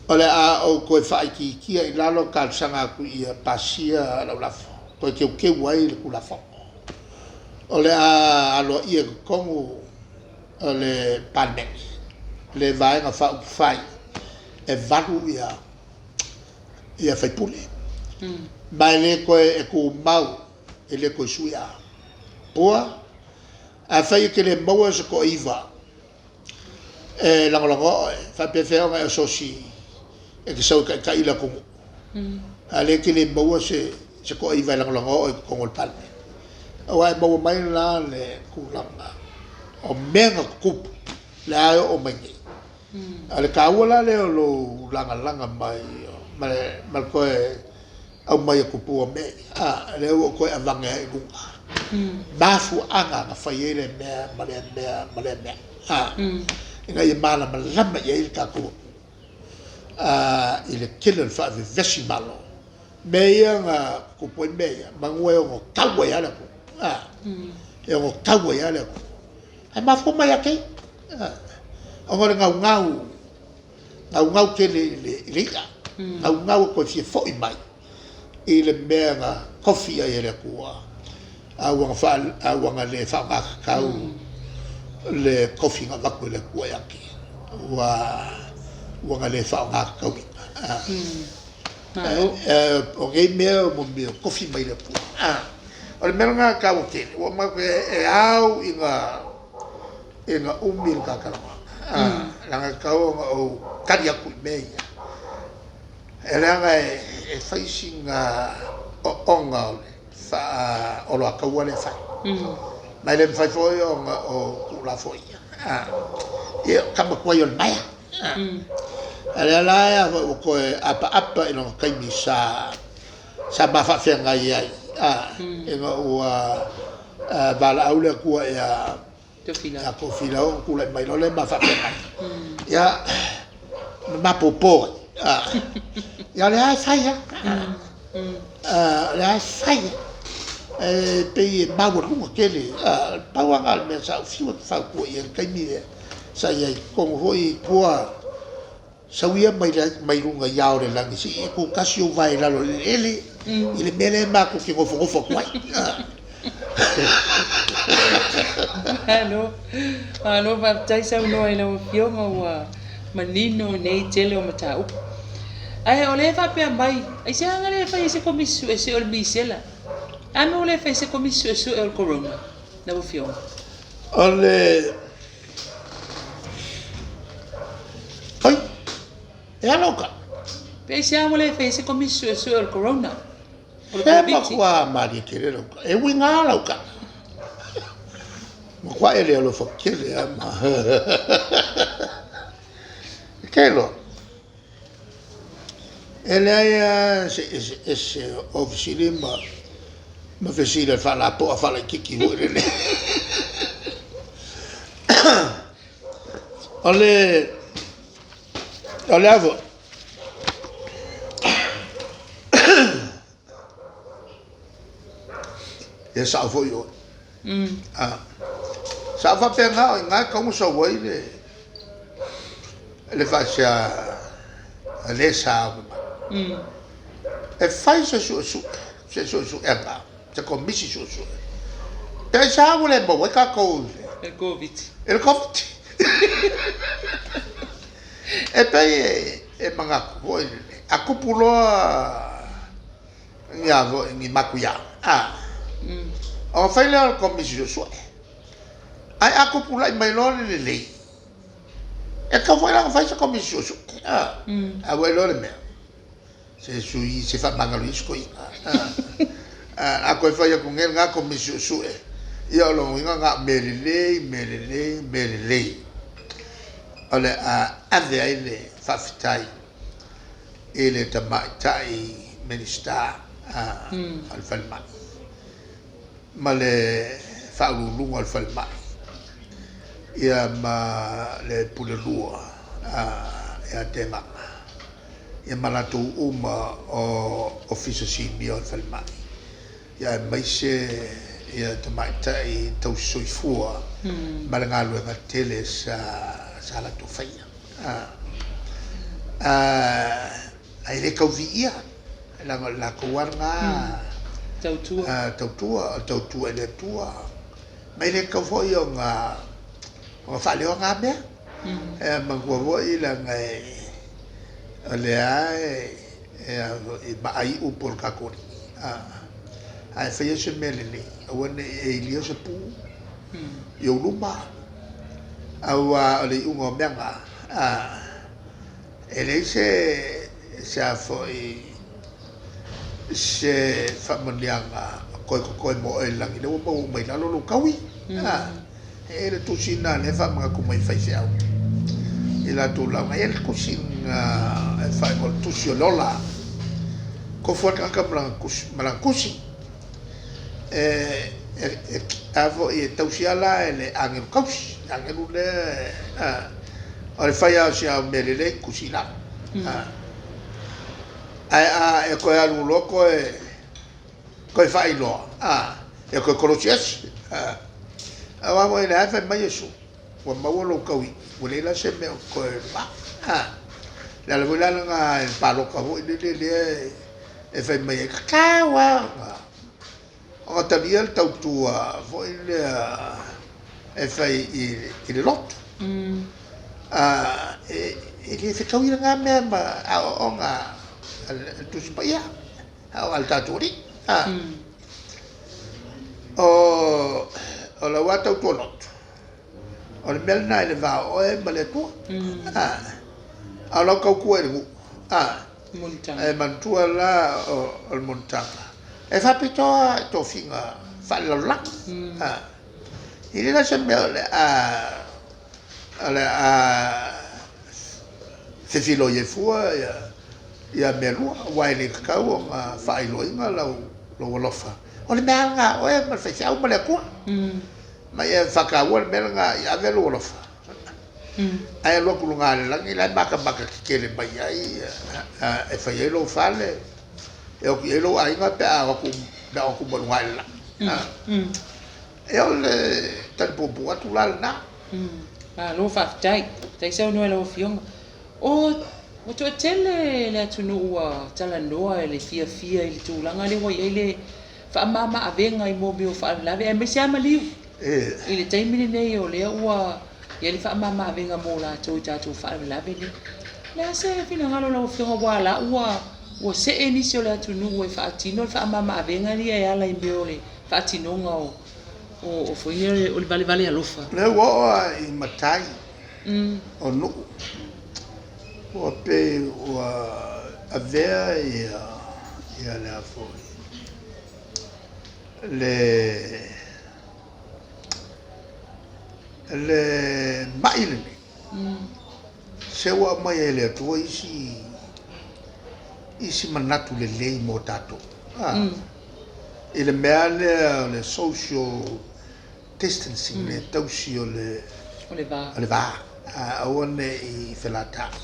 O le a ou toe faaitiitia i lalo talosaga atu ia pasia lau lafo, toe teuteu ai le Tulafono. O le a aloaia i totonu o le Palemene le Vaega Faaupufai e 8 ia sui usufono, ma e le toe e tumau, e le toe suia. Pua, afai e te le maua se toaiva e lagolagoa oe, e faapefea ona e asosi e te sau e taitai le atunuu, a o lea e te le maua se toaiva e lagolagoa oe i totonu o le Palemene? Aua e maua mai la le tulaga o mea na tutupu, lea e oo mai nei. A o le taua la lea o lou lagalaga mai ma le toe aumai o tupua o mea ia, a, lea ua ou toe avane ai i luga mafuaaga na fai ai lea mea ma lea mea ma lea mea, a, ina ia malamalama i ai le tatou atunuu i le tele o le faavevesi Malo. Mea ia na tutupu ai mea ia, manu e ono tau ai lava le atunuu, a, e ono tau ai lava le atunuu. Ae mafua mai ia te ia, ona o le naunau, naunau tele i le i'a, naunau e toe fia foi mai i le mea na tofi ai e le Atua, a ua na le faaaogatatau le tofi na avatu e le Atua ia te ia, ua na le faaaogatatauina. O nei mea o mea o tofi mai le Atua. O le mea lena e taua tele, ua ou manatu e ao ina umi le ta talanoaga, leaga e tatau ona ou tali atu i mea ia, e leaga e fai sina ooooga o le faaoloataua lea e fai, ma e le mafai foi ona ou tuulafoaia. Ia, o tama tuai o le maea. A o lea la ua toe apaapa i lona taimi sa sa ma faafeagai ai, ina ua valaau le Atua ia Tofilau ona tulai mai loa lea ma faafeagai. Ia, ma mapopo ai. Ia, o lea e fai lava. O lea e fai lava. E pei e maualuga tele. Pau lava lena o le mea sa ou fiu e fautua i ai i le taimi lea sa i ai i totonu foi i tua. Sau ia mai luga i ao o le lagi se i e tutasi ou vae i lalo o le eleele i le mea lea matou te nofonofo atu ai. Malo, malo faafetai saunoa i lau Afioga ua manino nei tele o mataupu. Ae o lea e faapea mai, aisea na le fai ai se komisi suesue o le misela? A mea ua le fai ai se komisi suesue o le corona, lau Afioga? O le Oi, e ala o ka. Pe aisea ua le fai ai se komisi suesue o le corona? O le E Koviti? matua malie tele lau ka. E uiga lau ka. Matua e le alofa tele a ma. Ke loa. E leai lava se eseese o fesili ma fesili a le faalapoa faalaitiiti foi lele. O le o le a foi? Ia sao foi oe. Sa faapena o i ina e tatau ona sau ai le le faasea a le sa mai. E fai se suesue, se suesuega, se komisi suesue. Pe aisea ua le maua ai tatou i le Koviti. I le Koviti. E pei e manatu foi lele, a tupu loa ni a foi ni matuia, a, ona fai lea o le komisi suesue. Ae a tupula'i mai loa le lelei, e tatau foi la ona fai se komisi suesue, a, a ua iloa le mea, se sui se faamagalo isi toeaiina, a, a toe fai atu nei lena komisi suesue, ia o lona uiga na o mea lelei, mea lelei, mea lelei o le a ave ai le faafetai i le tamaitai Minisita o le Falemai ma le Faauluuluga o le Falemai ia ma le Pulelua ia Tegaga ia ma latou uma o Ofisa Sinia o le Falemai ia aemaise ia tamaitai tausisoifua ma le galuega tele sa latou faia. Ae le tau viia, leaga o le latou lava lena tautua, tautua, o le tautua i le Atua. Ma e le tatau foi ona faaleo na mea. E manatua foi leaga o lea e maai upu o le tatou Alii. Ae faia se mea lelei, aua ne i e ilia se pu i ou luma, aua o le iuga o mea na, e leai se a foi se faamanuiaga o toe totoe mo oe i le lagi, lea ua maua uma i lalo lou taui. E i ai le tusi lena lea e faamanatu mai i faifeau i latou lauga. E i ai le tusi lena e faaigoa o le tusi o le ola. Tofu lava le tagata ma lana tusi. A foi e tausi lava la e le agelu tausi, le agelu lea o le fai lava o si au mea lelei, tusi i lalo. Ae a e toe alu loa toe faailoa, e toe kolosi ese. Aua foi o lea lava e fai mai Iesu, ua maua lou tauivi, ua leai la se mea o toe luga. O le ala foi la lena i le palota foi lele lea e fai mai ai, tatau lava ona talia le tautua foi lea e fai i le lotu. E le fetaui lena mea ma aoaoga a le Tusi Paia, aoga a le tatou Alii. O lau lava tautua lotu, o le mea lena i le va o oe ma le Atua. A o lau tautua i le nuu, e manatua la o le monotaga, e faapitoa i tofiga faalelalolagi. E le la se mea o le a fefiloi ai fua ia mea e lua, aua e le tatau ona faailoaina lou alofa. O le mea lava lena a oe ma le faifeau ma le Atua. Ma ia faataua le mea lena ia ave lou alofa. Ae alu atu i luga o le lagi la e matamata tetele mai ai e fai ai lou fale, e oti ai lou aiga pe a o atu uma i luga i le lagi. Ia o le tali puupuu atu la lena. Malo faafetai. Faafetai saunoa i lau Afioga. O, ua toatele le atunuu ua talanoa i le fiafia i le tulaga lea ua i ai le faamama avega i mea o faalavelave aemaise lava maliu. I le taimi lenei o lea ua I ai le faamamaavega mo latou i tatou faalavelave nei. O le a se finagalo o lau Afioga aua la ua ua see nisi o le atunuu e faatino le faamamaavega lea e ala i mea o le faatinoga o o foi nei o le valevale alofa. O lea ua oo lava i matai o nuu ua pei ua avea ia ia le a foi le le ma'i lenei, se ua aumai ai e le Atua isi isi manatu lelei mo tatou, i le mea lea o le social distancing, le tausi o le o le va, aua ne i felataai.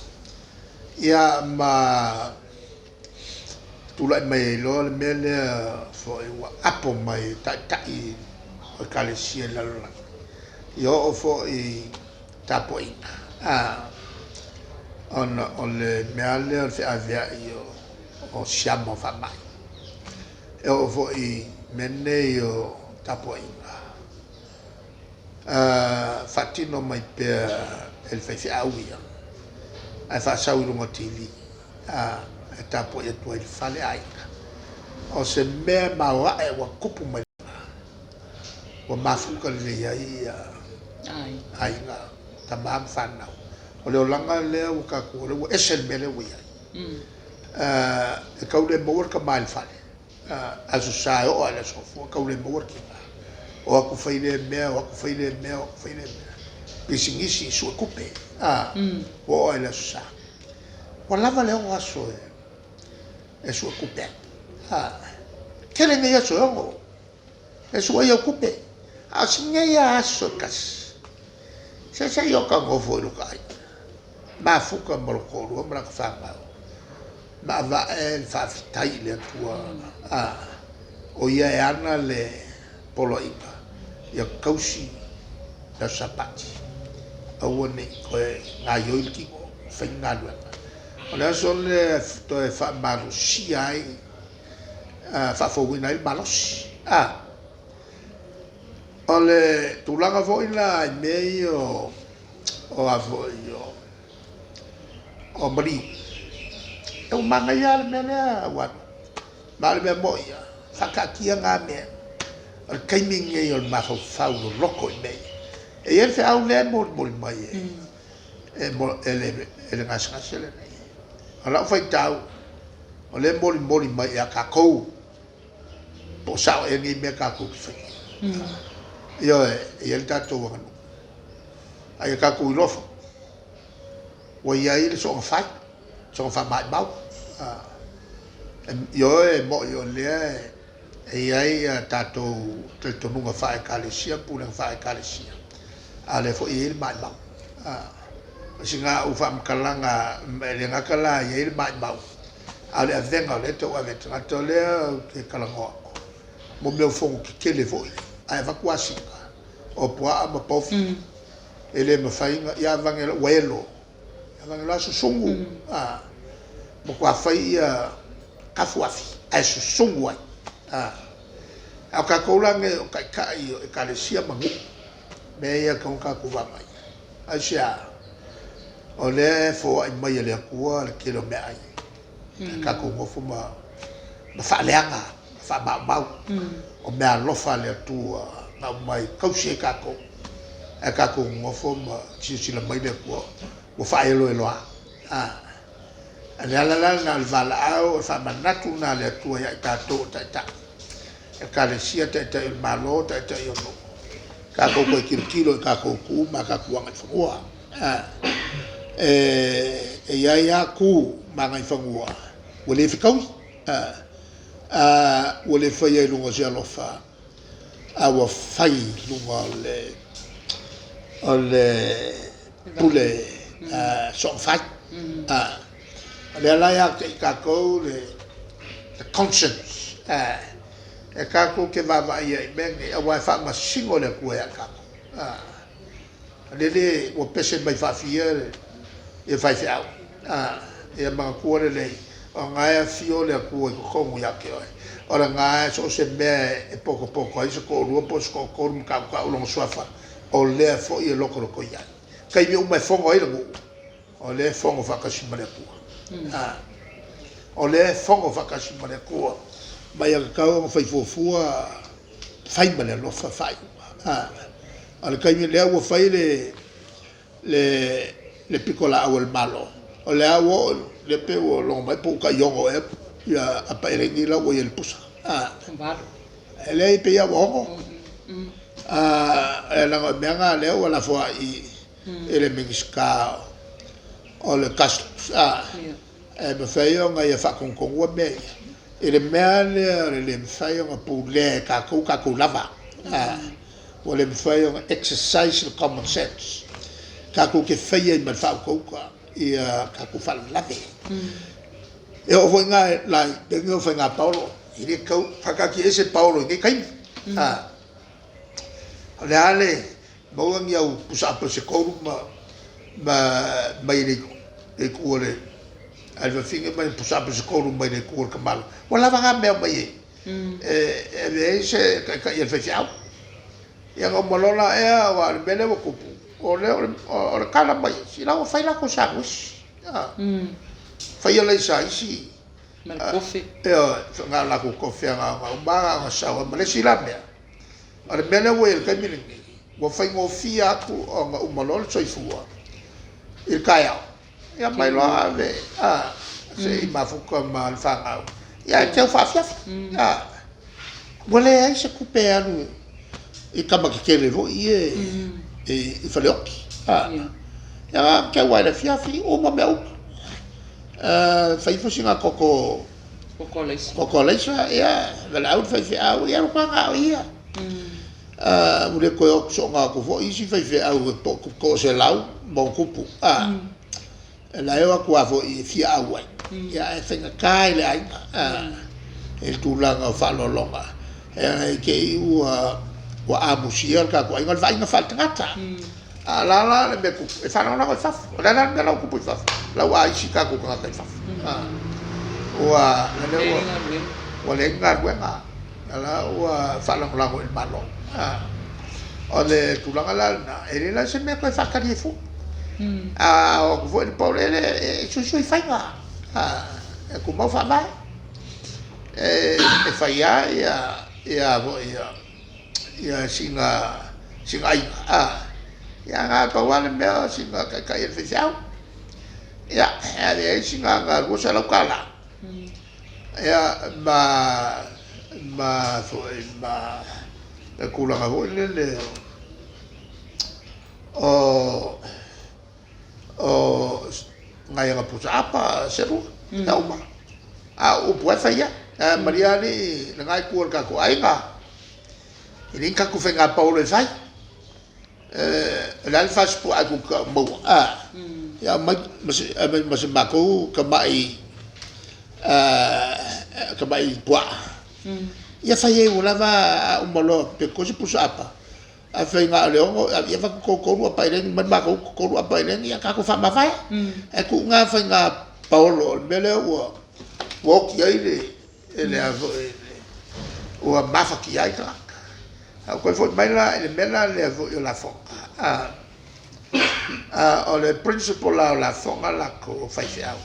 Ia ma tulai mai ai loa le mea lea foi ua apo mai e taitai o Ekalesia i le lalolagi, ia oo foi i tapuaiga, ona o le mea lea o le feaveai o siama o faamai. E oo foi i mea nei o tapuaiga, faatino mai pea e le faifeau ia, ae faasau i luga o TV e tapuai atu ai i le fale aiga. O se mea maoae ua tupu mai ua mafuta lelei ai ia aiga, tama ma fanau. O le olaga lea ua tatou, o lea ua ese le mea lea ua i ai. E tau le maua le tama i le fale, Aso Sa e oo lava i le Aso Gafua tau le maua le tina. O atu fai lea mea, o atu fai lea mea, o atu fai lea mea. Pisinisi, sue tupe, ua oo lava i le Aso Sa. Ua lava le 6 aso e sue tupe ai. Tele nei aso e 6 e sue ai au tupe, a o si nei lava aso e tasi, se se i ota nofo i lota aiga, mafuta ma lou toalua ma lata fanau, ma ava'e le faafetai i le Atua, o Ia e ana le poloaiga ia tausi le Aso Sapati, aua ne i toe gaoioi le tino, fai ni galuega. O le aso lea e toe faamalosia ai, faafouina ai le malosi. O le tulaga foi la i mea ia o a foi o o maliu. E ua manaia lava le mea lea ua alu. Ma o le mea moni ia, faataatia na mea. O le taimi lenei o le mafaufau loloto i mea ia. E i ai le feau lea e molimoli mai e le gasegase lenei. O lau faitau, o lea e molimoli mai ia tatou, po o sao ea nei mea tatou te faia. Ioe, e i ai le tatou aganuu. A ia tatou iloa foi, ua i ai le soona fai, soona faamaimau. Ioe, e moni o lea e i ai a tatou talitonuga faale-Ekalesia, pulega faale-Ekalesia, a o lea foi e i ai le maimau. O sina au faamatalaga, e le gata la e i ai le maimau, a o le avega o lea e tauave e tagata, o lea ou te talanoa atu, mo mea o fono tetele foi ia, ae avatu asiga o puaa ma povi, e le mafai ona, ia avane loa ua elo, avane loa susunu, matua fai ia tafu afi ae susunu ai. A o tatou la nei o taitai o Ekalesia ma nuu, mea ia e tatau ona tatou vaavaai i ai. Aisea? O lea e foai mai e le Atua le tele o meaai, ae tatou nofo ma faaleaga, ma faamaumau o meaalofa a le Atua na aumai e tausi ai tatou, ae tatou nonofo ma silasila mai le Atua ua faaeloeloa. O le ala la lena o le valaau, o le faamanatu lena a le Atua ia i tatou o taitai, Ekalesia, taitai o le Malo, taitai o nuu, tatou toe tilotilo i tatou tu ma tatou agaifanua. E i ai lava tu ma agaifanua ua le fetaui, ua le faia i luga o se alofa, a ua fai i luga o le pule soonafai. O lea la ia te i tatou le conscience, e tatou te vaavaai ai i mea nei, aua e faamasino le Atua ia tatou. Lele ua pese mai faafia ia faifeau. Ia manatua lelei, o lena e afio le Atua i totonu ia te oe. O lena e so o se mea e potopoto ai se toalua po o se toatolu ma tautau lona suafa, o lea foi e lotolotoi ai. Taimi uma e fono ai le nuu, o lea e fono faatasi ma le Atua. O lea e fono faatasi ma le Atua, ma ia tatau ona fai fuafua, fai ma le alofa faaiuga. O le taimi lea ua fai le pitolaau a le Malo, o lea ua oo, lea pei ua logo mai po ua tai 6 ea apa elegi la ua i ai i le pusa. E leai, pei lava ua 6. E leaga o mea na lea ua lafoai i le Minisita o le Customs, e mafai ona ia faatonutonua mea ia, i le mea lea o le le mafai ona pulea e tatou, tatou lava. Ua le mafai ona exercise le common sense, tatou te faia ai ma le faautauta ia tatou faalavelave. E oo foi la i mea nei o faiga paolo, e le tatau, faataatiaese paolo i nei taimi. O le a le maua ni au pusaapa se tolu ma mai le itu o le a le fafine ma ni pusaapa se tolu mai le itu o le tamaloa, ua lava na mea e omai ai e avea ai se taitai a le faifeau. Ia ona uma loa lea, aua o le mea lea ua tupu, o lea o le tala mai, si la ua fai latou sanuisi. Faia laisa isi Ma le kofe. Ioe, na o latou kofe na ona uma lava na ona sau lava. Ma le isi la mea, o le mea lea ua i ai i le taimi lenei, ua faigofie atu ona uma loa le soifua i le taeao, ia aumai loa ave se i mafuta ma le fanau, ia ae teu faafiafi. Ua leai se tupe e alu i tama tetele foi ia i faleoti. Ia teu lava i le afiafi, uma mea uma. Fai ifo sina koko Koko alaisa, ia valaau le faifeau, ia alu atu lava na o ia. Ua le toe o soona atu foi isi faifeau e toaselau ma ona tupu. La e o atu lava foi e fia auai, ia ae faigata i le aiga i le tulaga o faaaloaloga. E te i ua amusia le tatou aiga, o le vaaiga faaletagata. A o la la le mea tupu, e faalagolago i fafo. O le a la le mea la ua tupu i fafo? La ua aisi tatou tagata i fafo. Ua ua leai ni galuega, la ua faalagolago i le Malo. O le tulaga la lena, e le la se mea e toe faatali ai fua. A o atu foi le paulele, e suisui faiga, e tumau faavae. E fai lava ia foi ia sina aiga, ia na pau lava le mea o sina taitai a le faifeau. Ia, e ave ai sina $200, ia ma foi ma le tulaga foi lele o nai ana pusaapa se lua, ia uma. A o upu lava e fai ai. Ae malie alii lena itu o le tatou aiga, e leai ni tatou faiga paolo e fai. O le a le fasipuaa e tou te maua? Ia aumai ma se matou tamai puaa. Ia fai ai ua lava a uma loa pe totoe se pusaapa, afai na o le 6, ia avatu tou 3 apa elegi aumai matou 3 apa elegi, ia tatou faamavae. Ae tuu na faiga paolo, o le mea lea ua oti ai le a foi, ua mafatia ai tagata. Ae ou toe foi mai la i le mea la lea foi o lafoga. O le principle la o lafoga latou a faifeau,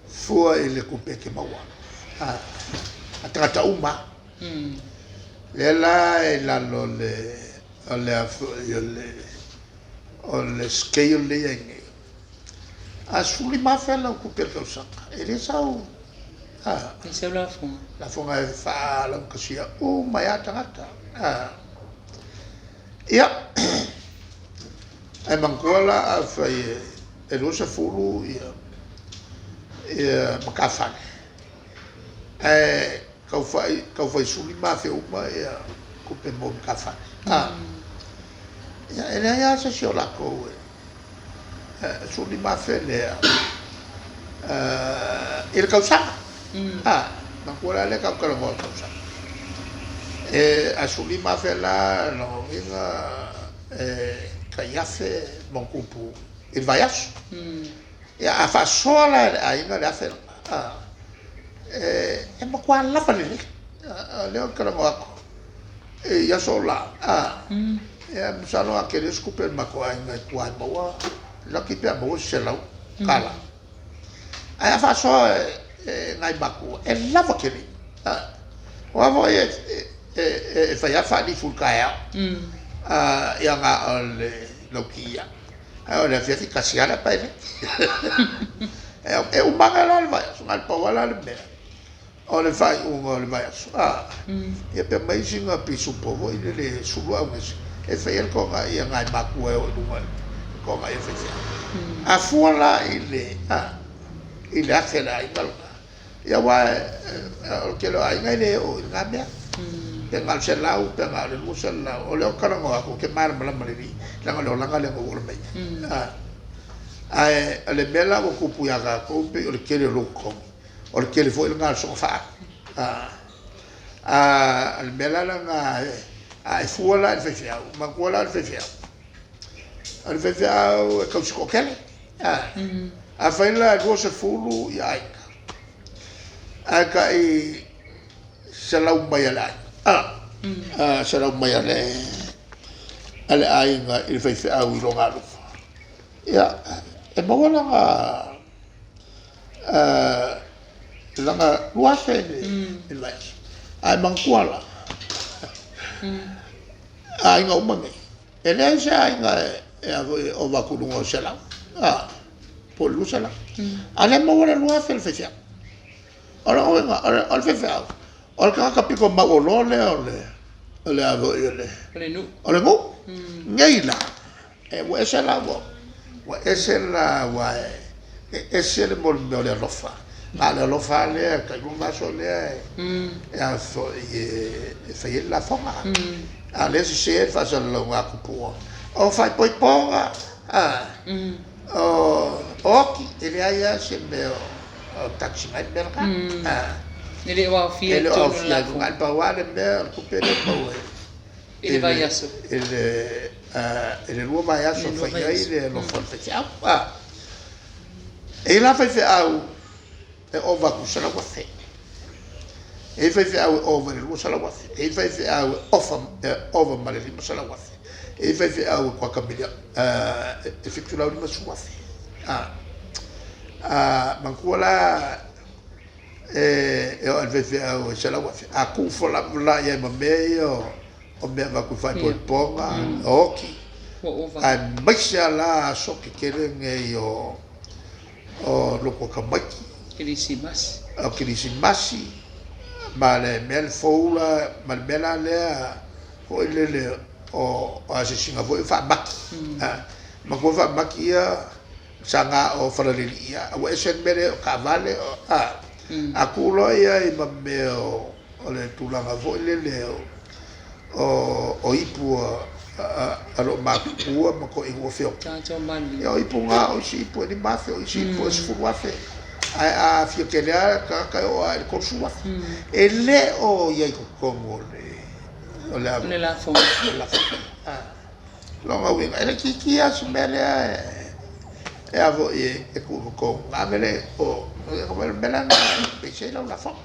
fua i le tupe e te maua a tagata uma lava. Lea la e i lalo o le a foi o le scale lea e i ai nei, a $15,000 lau tupe i le tausaga, e le sau E sau lafoga. Lafoga e faalaugatasia uma ai lava tagata. Ia, ae manatua la afai e 20 ia matafale, ae tau fai 15,000 uma ia tupe mo matafale. Ia, e leai lava se isi o latou e 15,000 lea i le tausaga. Manatua la lea tatou talanoa i le tausaga. A 15,000 la, lona uiga e tai 1,000 ma ona tupu i le vaiaso. Ia, a faasoa la e le aiga le 1,000 lena, e matua lava lelei. O lea ou te talanoa atu i aso la. Ia, masalo a tele se tupe a le matou aiga i tua e maua, laki pe a maua se $100. Ae a faasoa e nai matua, e lava tele. Aua foi e fai lava faalifu i le taeao, ia na o le lautia, ae oo i le afiafi e tasi lava le apa elegi. E uma ane la le vaiaso, na o le pau lava la le mea, o le faaiuga o le vaiaso, ia pe aumai sina pisupo foi lele e sulu aunese e fai ai le toga ia nai matua e o i luga i le toga ia faifeau. A fua la i le i le afe a le aiga lena, ia aua o le tele o aiga e le oo i lena mea. Pe na o le 100 pe na o le 200, o lea ou te talanoa atu ou te malamalama lelei, leaga o le olaga lea na ou ola mai ai. Ae o le mea la ua tupu ia tatou pei o le tele o lou totogi, o le tele foi lena o le soona faaalu. A o le mea la lena, a e fua la i le faifeau, manatua la o le faifeau, o le faifeau e tausi toatele. Afai la e 20 aiga, ae tai 100 mai a le aiga, 100 mai a le aiga i le faifeau i lona alofa, ia, e maua lana lana 2000 i le vaiaso. Ae manatua la, aiga uma nei, e leai se aiga e ova atu i luga o le 100, po o le 200. A o lea e maua le 2000 e le faifeau. O lona uiga, o le faifeau, o le tagata pito mauoloa lea o le o le a foi o le o le nuu. Nei la, ua ese la ua ua ese la aua e ese le mea o le alofa. Na o le alofa lava lea, tai lua vaiaso lea e a foi e fai ai le lafoga. A o lea e sese le faasalalauga a tupua, o faaipoipoga, o oti, e leai lava se mea o tax ina ai le mea lena. E le o aofia i totonu o le lafoga. Na o le pau lava le mea o le tupe lea e maua i le vaiaso. I le lua vaiaso e fai ai le alofa o le faifeau. E i ai la faifeau e ova atu i le 100,000. E i ai faifeau e ova i le 200,000. E i ai faifeau e ova ma le 500,000. E i ai faifeau e kuata miliona, e 750,000. Manatua la e oo i le faifeau e 100,000, a tuu la i ai ma mea ia o mea e avatu i faaipoipoga, oti, aemaise lava la aso tetele nei o loto tamaiti, Kerisimasi. O Kerisimasi, ma le mea le fou la, ma le mea la lea foi lele o asiasiga foi o faamati. Manatua faamati ia sa na o falalilii lava, ua ese le mea lea o taavale, a tuu loa i ai ma mea o le tulaga foi lele o ipu a loo matutua ma toeaiina ua feoti. Ia o ipu na, o isi ipu e 5,000, o isi ipu e 10,000, ae a fia tele lava le tagata e oo lava i le 30,000. E le o i ai i totonu o le lafoga. Lona uiga, e laitiiti lava si mea lea e a foi e tuu i totonu, ona ave lea o le mea la lena e base ai lau lafoga.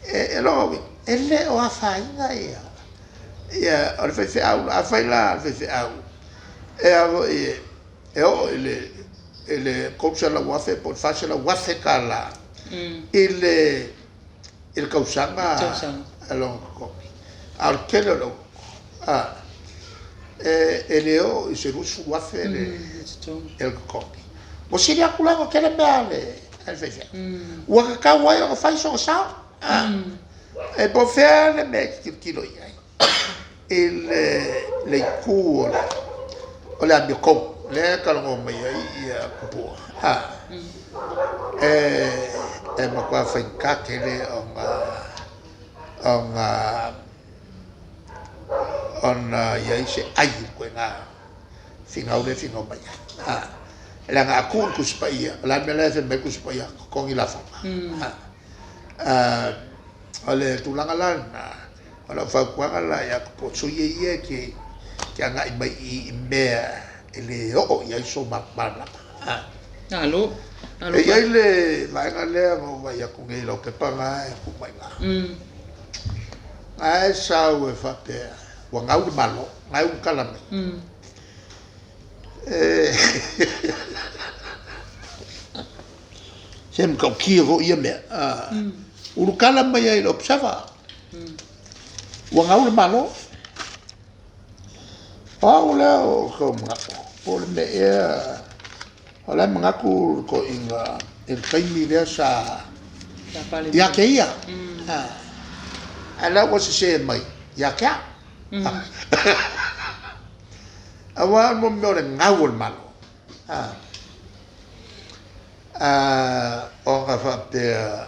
E lona uiga, e le o afaina ia, o le faifeau, afai la o le faifeau e a foi e oo i le $300,000 po o le $400,000 i le tausaga lona totogi, a o le tele o le au e le oo i se 20,000 le totogi. Ua sili atu la ona tele mea a le faifeau. Ua tatau ai ona fai sona sao. E po o fea le mea e te tilotilo i ai i le itu o le amiotonu lea e talanoa mai ai ia tupua. E matua faigata tele ona i ai se ai i le ituaiga finau lea e finau mai ai. Leaga a tuu i le Tusi Paia, o le a le mea la e fai mai ai le Tusi Paia? Totogi lafoga. O le tulaga la lena, o lau fautuaga la ia tupua, soia ia e te agai mai i mea e le oo i ai sou malamalama. Malo. E i ai le vaega lea na ou vaai atu nei i lau pepa na e tuu mai i ina. Na e sau e faapea, Ua gau le Malo, na e ulutala mai. Se matautia foi ia mea. Ulutala mai ai i le Observer, ua gau le Malo. O au lea ua tau manatu, po o le mea ea, o la e manatu le toeaina i le taimi lea sa ia te ia, ae o la ua sese mai ia te au. Aua o le mea o le gau o le Malo, ona faapea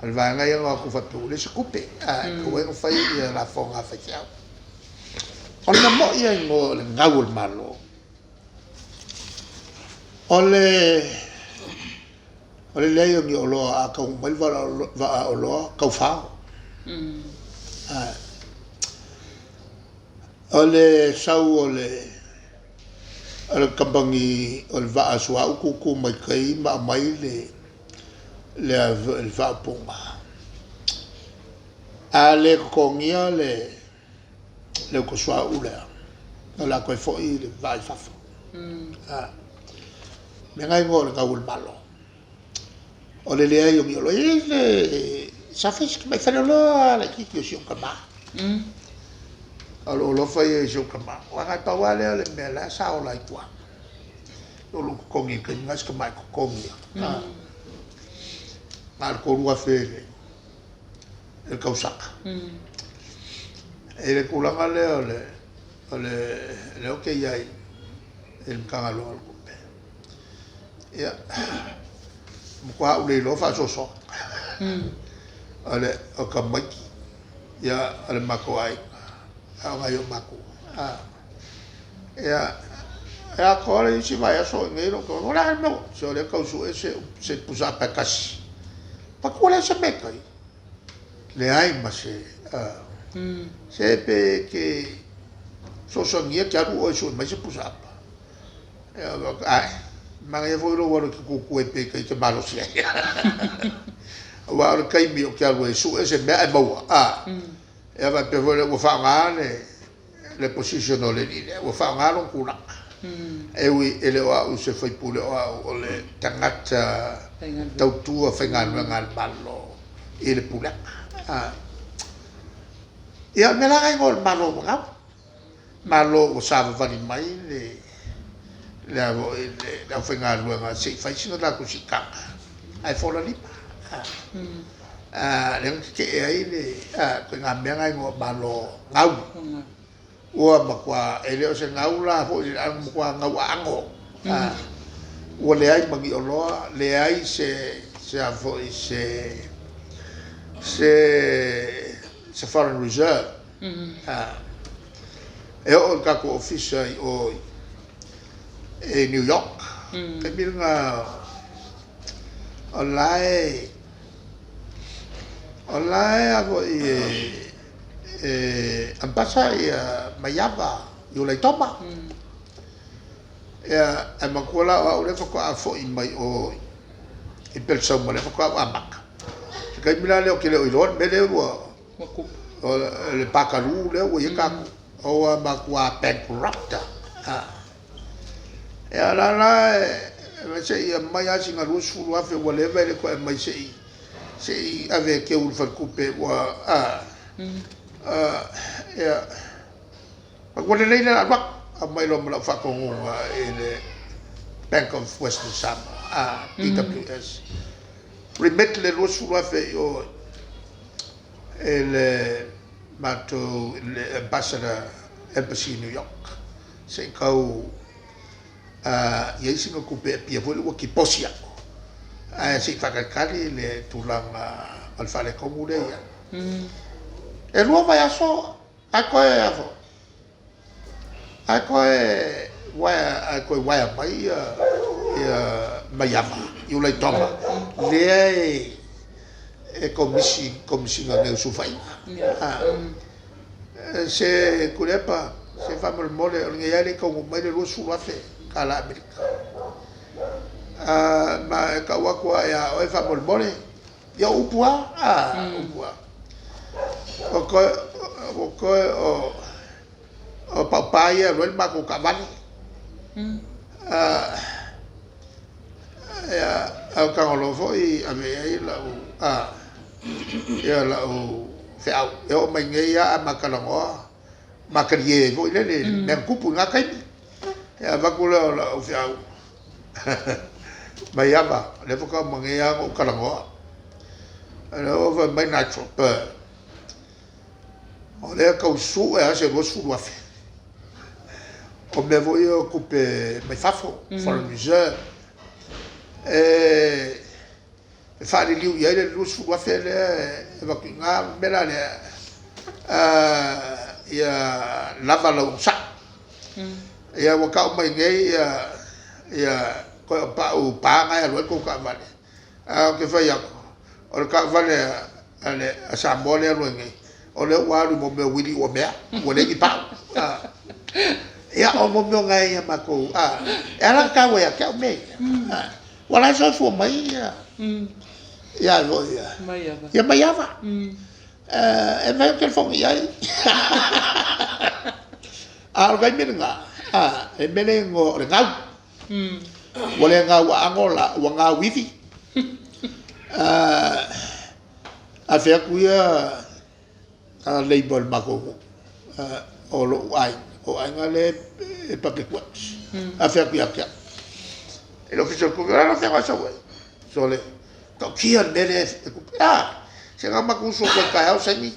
o le vaega ia na o atu faapea ua leai se tupe, ae tatau ai ona fai lafoga a faifeau. O le mea moi lava i o le gau o le Malo, o le leai o ni oloa, a taunuu mai le vaa oloa, taufao. O le sau o le kamupani o le vaa suauu tutu mai tai ma aumai le faaupuga, a le totogia le uta suauu lea, o le a toe foi le vaa i fafo. O le mea lena e igoa o le gau o le Malo. O le leai o ni oloa. E i ai le... sa fai si tamai faleoloa lava laitiiti o si ou tama. O lou alofa ia i si ou tama, aua na o le pau lava lea o le mea o la e sa ola ai i tua. O lou totogi i le taimi lena o si tamai totogi lava. Na o le $3,000 i le tausaga. I le tulaga lea o lea ou te i ai i le Matagaluega o le Tupe, ia, matua ou le iloa faasoasoa. O tamaiti, ia, o le matou aiga, a o nai ou matua. Ia, e atoa le isi vaiaso o i inei lou tama, o le a le mea ua... Se o lea e tau sue se pusa apa e tasi. Fai atu ua leai se mea e tai. Leai ma se, se pe e te fesoasoania e te alu oe e sue mai se pusa apa. Ae, manaia foi lou alu e te tutu ai pea i tai e te malosi ai. Aua o le taimi ou te alu ai e sue se mea ae maua, ia faapea foi lea ua faaaoga le position o le alii lea, ua faaaoga lona tulaga. E ui e le o au o se sui usufono, o au o le tagata tautua faigaluega a le Malo i le pulega. Ia o le mea la lena e igoa o le Malo ua gau. Malo ua savavali mai le aufaigaluega se i fai sina latou siitaga ae fola lima. Lea na tetee ai le ituaiga mea lena e igoa o Malo gau. Ua matua, e le o se gau la foi ae ua matua gau aano. Ua leai ma ni oloa, leai se a foi se se foreign reserve. E oo i le tatou ofisa i o i New York, taimi lena o la e o la e a foi e Ambassador Maiava Iulaitoma. Ia, ae manatua la o au lea faatoa foi mai o i Pelesauma, lea faatoa ou amata. O le taimi la lea ou te le o iloa le mea lea ua le pakalu lea ua i ai tatou. Ua matua bankrupt lava. Ia o la la e se i aumai lava sina $20,000 ua leva e le toe aumai se i ave e teu i le faletupe ua ia ua lelei le alu atu, aumai loa ma lau faatonuga i le Bank of Western Samoa, BWS, remit le $20,000 i o i le matou i le Ambassador Embassy i New York se i tau i ai sina tupe e Apia foi lea ua tiposi atu ae se i faatalitali le tulaga o le faaletonu lea e i ai. E 2 vaiaso ae toe a foi, ae toe uaea, ae toe uaea mai ia Maiava Iulaitoma lea e komisi Komesina nei o Sulufaiga. Se Tuilaepa, se faamolemole o lenei lava e le i taunuu mai le $20,000 tala Amerika. Ma e tau atu lava ia oe faamolemole, ia o upu lava, upu lava. O toe, o toe o... pau pa ia e alu ai le matou taavale. Ia, a o Tagoloa foi e ave i ai lau, ia lau feau. E oo mai nei lava a ma talanoa, ma talie ai foi lele i le mea na tupu i na taimi. Ia avatu lea o lau feau, Maiava, o lea faatoa uma nei lava ona ou talanoa. O lea ua fai mai Nigel Bird, o lea e tau sue lava se 20,000. O mea foi ia o tupe mai fafo, foreign reserve, e faaliliu i ai le 20,000 lea e avatu i ina. O le mea la lea, ia lava lau onosai. Ia ua tau mai nei ia toe o pau pa na e alu ai le tou taavale. Ae ou te fai atu, o le taavale a Samoa lea e alu ai nei, o lea ua alu i mea o uili uamea, ua leai ni pau. Ia, o mea o nai a matou, e ala ona taua ia te au mea ia, ua la e soifua mai ia, ia foi ia, ia Maiava. E mafai ona telefoni i ai. A o le taimi lena, le mea lea e igoa o le gau. Ua le gau aano la, ua gau ivi. Afe atu ia neighbour o le matou nuu, o lou aiga, o aiga lea e Public Works. Afe atu ia te au i le Ofisa o le Tupe, o le a le afioga e sau ai? Sole, tautia le mea lea e tupu. A, se na o matou usu atu ai taeao saini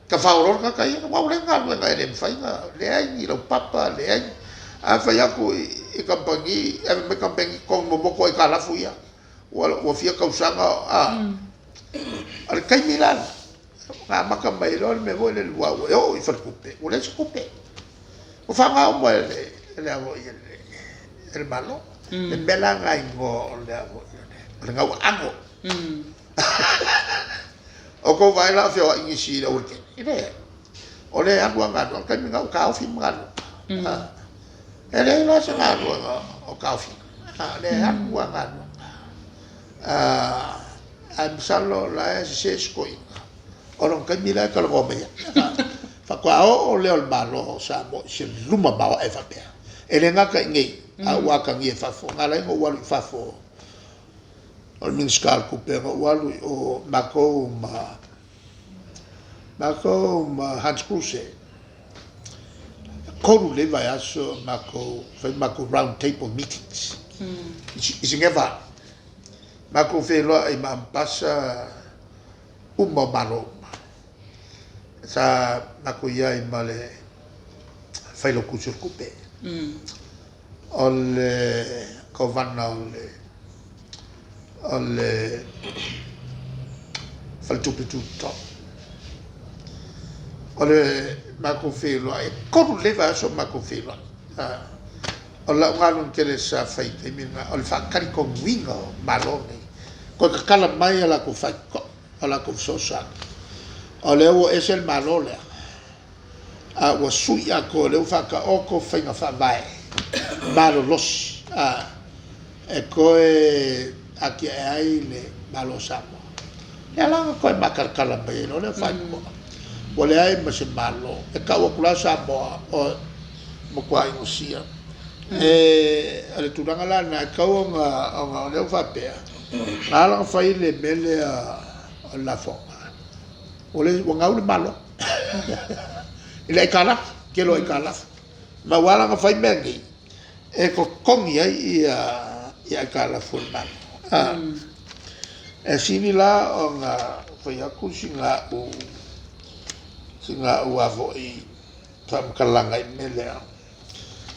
Tafao loa le tagata ia, aua ua leai ni galuega e le mafai ona, leai ni laupapa, leai. A fai atu i kamupani, ave mai kamupani totogi momoto aitalafu ia, ua fia tausaga o, a. O le taimi la lena, na amata mai loa le mea foi lele aua ua oo i faletupe, ua leai se tupe. Ua faaaoga uma e le, a foi, e le Malo. Le mea la lena e igoa o le, a foi, o le gauaano. O tou vaai la o feoai nisi i le aualatele? E leai. O lea e alu lava galuega, o le taimi lena ua taofi ma galuega. E leai la se galuega o taofia, o lea e alu lava galuega. Ae masalo o la e sese si toeaina, o lona taimi la e talanoa mai ai. Faatoa oo lea o le Malo o Samoa i se luma maoae faapea. E le gata i inei, a ua atagia i fafo. Na ala ai ona ou alu i fafo o le Minisita o le Tupe na ou alu i o matou ma matou ma Hans Kruse. 3 lelei vaiaso matou fai matou round table meetings i Geneva. Matou feiloai ma Ambassa uma o Malo uma. Sa matou i ai ma le Failautusi o le Tupe. O le Kovana o le Faletupe Tutotonu. O le matou feiloai, e 3 lelei vaiaso o matou feiloai. O lau galuega tele sa fai i le taimi lena, o le faatalitonuina o Malo nei, toe tatala mai a latou faitotoa, a latou fesoasoani. O lea ua ese le Malo lea, a ua sui atoa, o lea ua faataoto faiga faavae malolosi e toe atiae ai le Malo o Samoa. Lea la na toe matalatala mai ai loa lea faitotoa, ua leai ma se Malo. E tau atu la Samoa o matua inosia. E, o le tulaga la lena, e tatau ona, o lea ua faapea, na ala ona fai le mea lea o le lafoga, ua gau le Malo i le aitalafu, tele o aitalafu. Ma ua ala ona fai mea nei, e totogi ai ia aitalafu a le Malo. E sili la ona fai atu sina au a foi faamatalaga i le mea lea.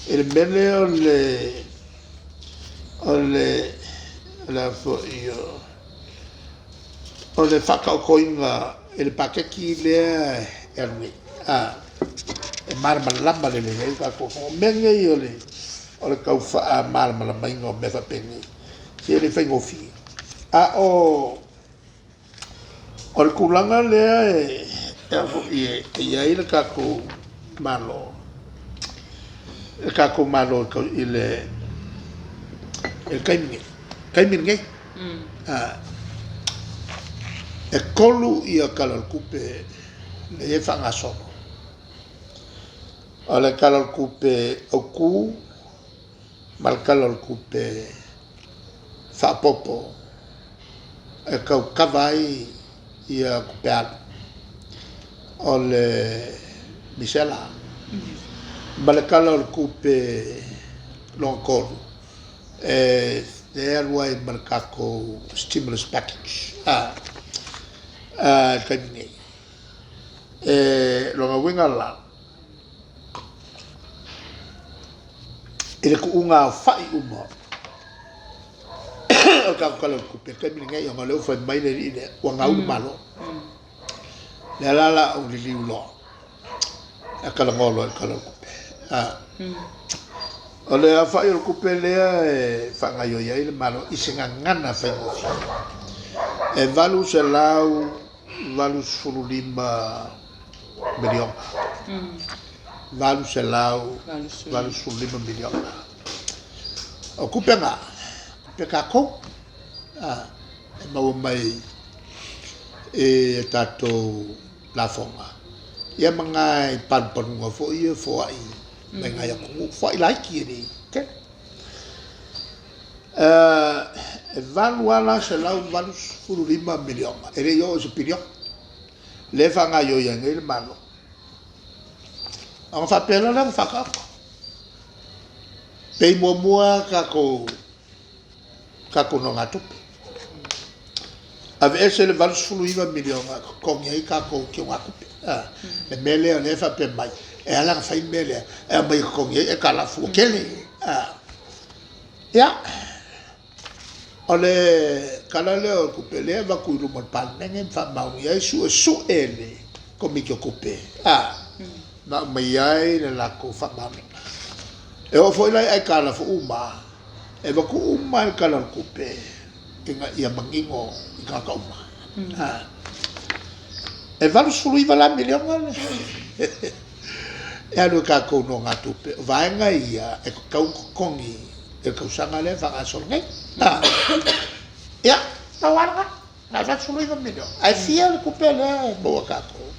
I le mea lea o le o le o le a foi o le faataotoina i le paketi lea e alu nei, e malamalama lelei ai le tatou atunuu. O mea nei o le o le tau faamalamalamaina o mea faapenei, se e le faigofie. A o O le tulaga lea e i ai le tatou Malo, le tatou Malo i le taimi taimi lenei. E 3 ia Tala o le Tupe lea e faagasolo. O le Tala o le Tupe Autu ma le Tala o le Tupe Faaopoopo e tau kava ai ia tupe alu o le misela ma le Tala o le Tupe lona tolu e alu ai ma le tatou stimulus package a le taimi nei. E lona uiga la, i le tuuga aofai uma o le tatou Tala o le Tupe i le taimi lenei, ona o lea ua fai mai le alii lea, ua gau le Malo. Lea la o le a ou liliu loa e talanoa loa i le Tala o le Tupe. O le aofai o le tupe lea e faagaoioi ai le Malo i se gagana faigofie, e $885 miliona. $885 miliona. O tupe na, tupe tatou, e maua mai i a tatou lafoga, ia ma nai palupaluga foi ia foai mai nai atunuu, foai laiti e le tele. E valu lava la $185 miliona, e le i oo i se piliona, lea e faagaoioi ai nei le Malo. Ona faapea loa lea ona faataoto. Pei muamua tatou nonogatupe. Aveese le $89 miliona e totogi ai tatou teugatupe. Le mea lea o lea e faapea mai, e ala ona fai le mea lea, e aumai e totogi ai aitalafu ua tele. Ia, o le tala lea o le tupe lea e avatu i luma o le Palemene ma faamaonia ai, suesue e le Komiti o Tupe, ma aumai ai le latou faamaoniga. E oo foi la i aitalafu uma, e avatu uma le Tala o le Tupe ina ia manino i tagata uma. E $89 la miliona le e alu e tatou nonogatupe. O vaega ia e tatau ona totogi i le tausaga lea e faagasolo nei. Ia, pau lava lena, na o le $89 miliona. Ae fia le tupe lea e maua e tatou?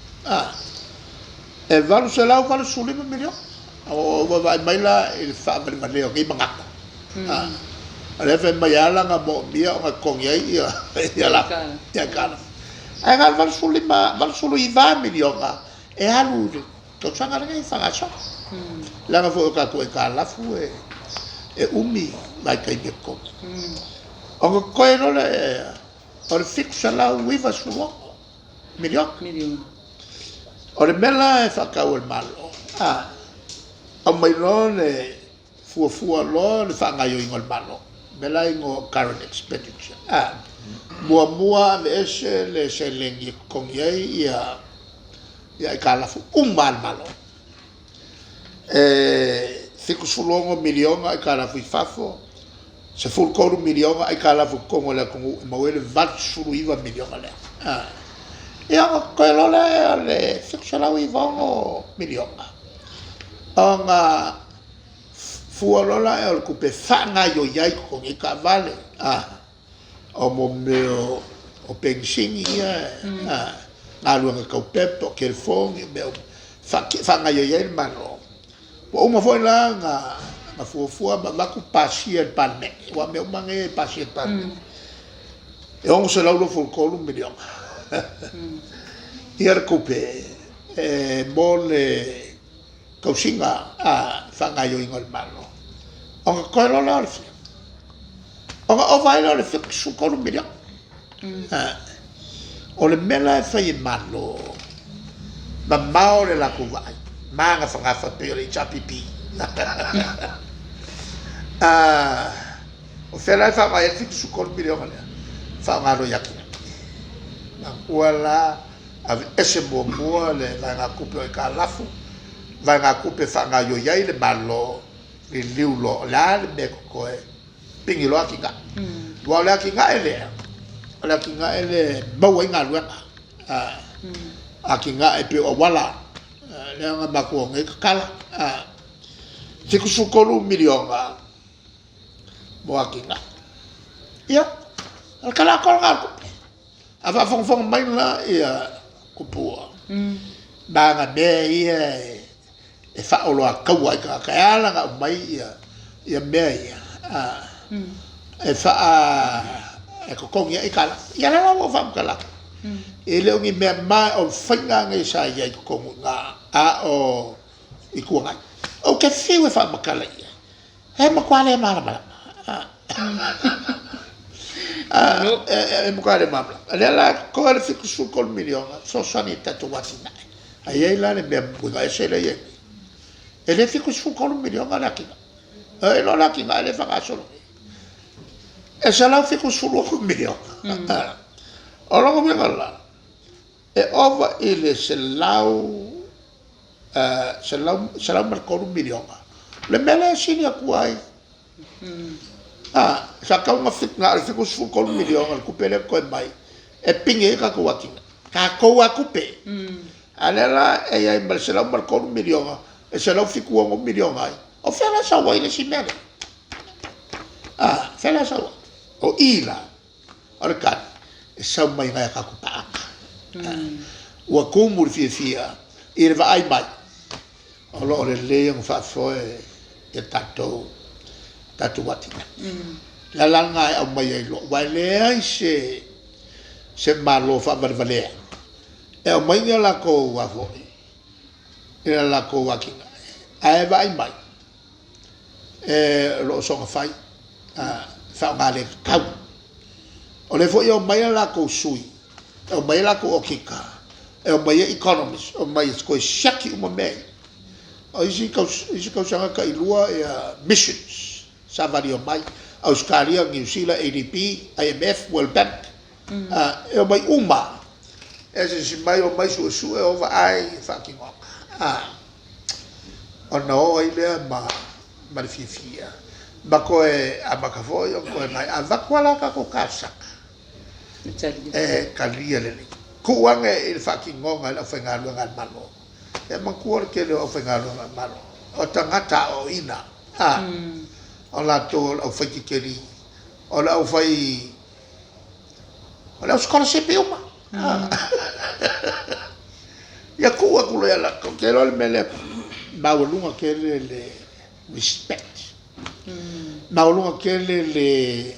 E $885 miliona. Ua vaavaai mai la i le faavalevalea o nei manatu. O lea e fai mai e ala ona moomia ona totogi ai ia aitalafu. Ae na o le $89 miliona e alu i le tausaga lenei e faagasolo. Leaga foi o tatou aitalafu e umi vaitaimi e totogi. Ona totoe loa lea o le $796 miliona. O le mea la e faatau e le Malo, aumai loa le fuafua loa le faagaoioiga o le Malo, mea la e igoa o current expenditure. Muamua aveese le seleni e totogi ai ia aitalafu uma a le Malo. E $76 miliona aitalafu i fafo, $13 miliona aitalafu i totonu o le atunuu e maua ai le $89 miliona lea. Ia ona totoe loa lea o le $796 miliona, ona fua loa lea o le tupe e faagaoioi ai, totogi ai taavale, o mea o penisini ia, galuega tau pepa, o telefoni, o mea uma, faagaoioi ai le Malo. Ua uma foi la ona fuafua ma avatu pasia e le Palemene, aua o mea uma nei e pasia e le Palemene. E $623 miliona ia le tupe mo le tausiga faagaoioiga o le Malo. Ona totoe loa lea o le fia? Ona ova ai lea o le $73 miliona. O le mea la e fai e Malo, mamao le latou vaai, magafagafa pei o le HRPP. O fea la e faaaoga ai le $73 miliona lea? Faaaoga loa i atinae. Manatua la, aveese muamua le vaegatupe o aitalafu, vaegatupe e faagaoioi ai le Malo, liliu loa, o le a le mea e totoe, pigi loa atinae. Aua o le atinae lea, o le atinae lea e maua ai galuega. Atinae pei o auala, lea na matou o nei tatala. $73 miliona mo atinae. Ia, o le tala atoa lena o le tupe. A faafogafoga mai la ia Tupua, ma ana mea ia e faaoloataua ai tagata. E ala ona aumai ia mea ia, e faa, e totogi ai aitalafu. Ia lea la ua ou faamatala atu, e le o ni mea ma o faiga nei sa i ai i totonu i ina, a o Itu Agai. Ou te fiu e faamatala i ai, e matua le malamalama. E matua le malamalama. O lea la e totoe le $73 miliona e fesoasoani i tatou atinae. Ae i ai la le mea uiga ese lea e i ai nei, e le $73 miliona le atinae. E iloa le atinae lea e faagasolo nei, e $176 miliona. O lona uiga la, e ova i le $103 miliona le mea lea e sili atu ai. Sa tatau ona na o le $73 miliona le tupe lea e totoe mai e pine ai tatou atinae, tatou lava tupe. A o lea la e i ai ma le $103 miliona e $176 miliona ai. O fea la e sau ai le isi mea lea? O fea la e sau ai? O i la o le tali, e sau mai nai a tatou paaga. Ua tumu le fiafia i le vaai mai o lo o lelei ona faafoe ia tatou atinae. O le ala lena e aumai ai loa, aua e leai se Malo faavalevalea e aumai ni a latou atinae, ae vaai mai o lo o soona fai, e faaaoga le tatau. O lea foi e omai a latou sui, e omai a latou okika, e omai ai economist, e omai e toe siaki uma mea ia. O isi tausaga e tailua missions savali e omai, Ausetalia, Niu Sila, ADB, IMF, World Bank, e omai uma lava. E asiasi mai, omai suesue, o vaai i le faatinoga, ona o ai lea ma le fiafia ma toe amata foi ona toe avatu lava la tatou talosaga e talia lelei. Tuu ane i le faatinoga e le aufaigaluega a le Malo. E manatua le tele o aufaigaluega a le Malo, o tagata aoaoina, o latou o le aufaitikeli, o le aufai, o le au sikolasipi uma. Ia tuu atu loa ia latou. Ou te iloa le mea lea, maualuga tele le respect, maualuga tele le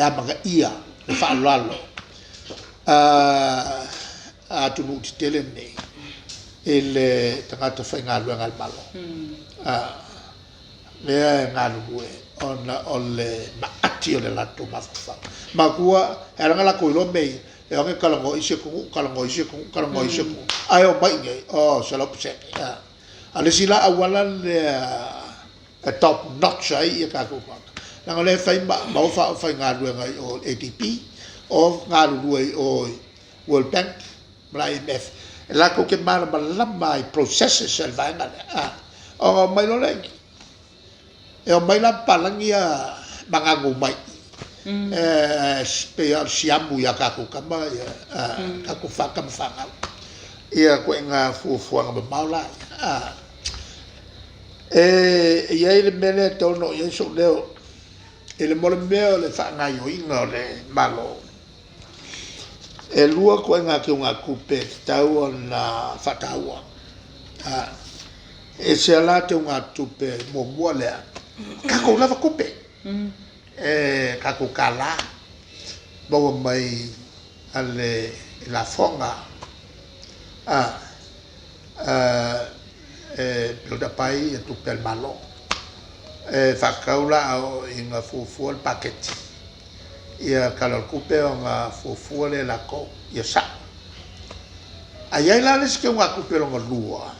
amanaia, le faaaloalo a atunuu tetele nei i le tagata faigaluega a le Malo. Lea e galulue ona o le maati o le latou mafaufau. Manatua, e ala ona latou iloa mea ia, e o ane talanoa i isi atunuu, talanoa i isi atunuu, talanoa i isi atunuu, ae omai i inei, oh, 100%. A o le isi la auala lea e top notch ai ia tatou tagata, leaga o lea e fai ma ofa aufaigaluega i o i le ADB, o galulue i o i World Bank ma le IMF, e latou te malamalama i processes a le vaega lea. Ona omai loa lea i inei, e omai la papalagi ia maganu mai i, e pei lava o le siamu ia tatou tama, tatou tama fanau, ia ituaiga fuafuaga mamao la ia. E i ai le mea lea e tatau ona oo i ai sou leo i le mo le mea o le faagaoioiga o le Malo. E lua ituaiga teugatupe e tatau ona faataua. E ese lava la teugatupe muamua lea, o tatou lava tupe, e tatou kālā maua mai a le lafoga e build up ai tupe a le Malo. E faatatau la a oo ina fuafua le paketi ia Tala o le Tupe ona fuafua lea e latou ia sao. Ae i ai la le isi teugatupe lona lua,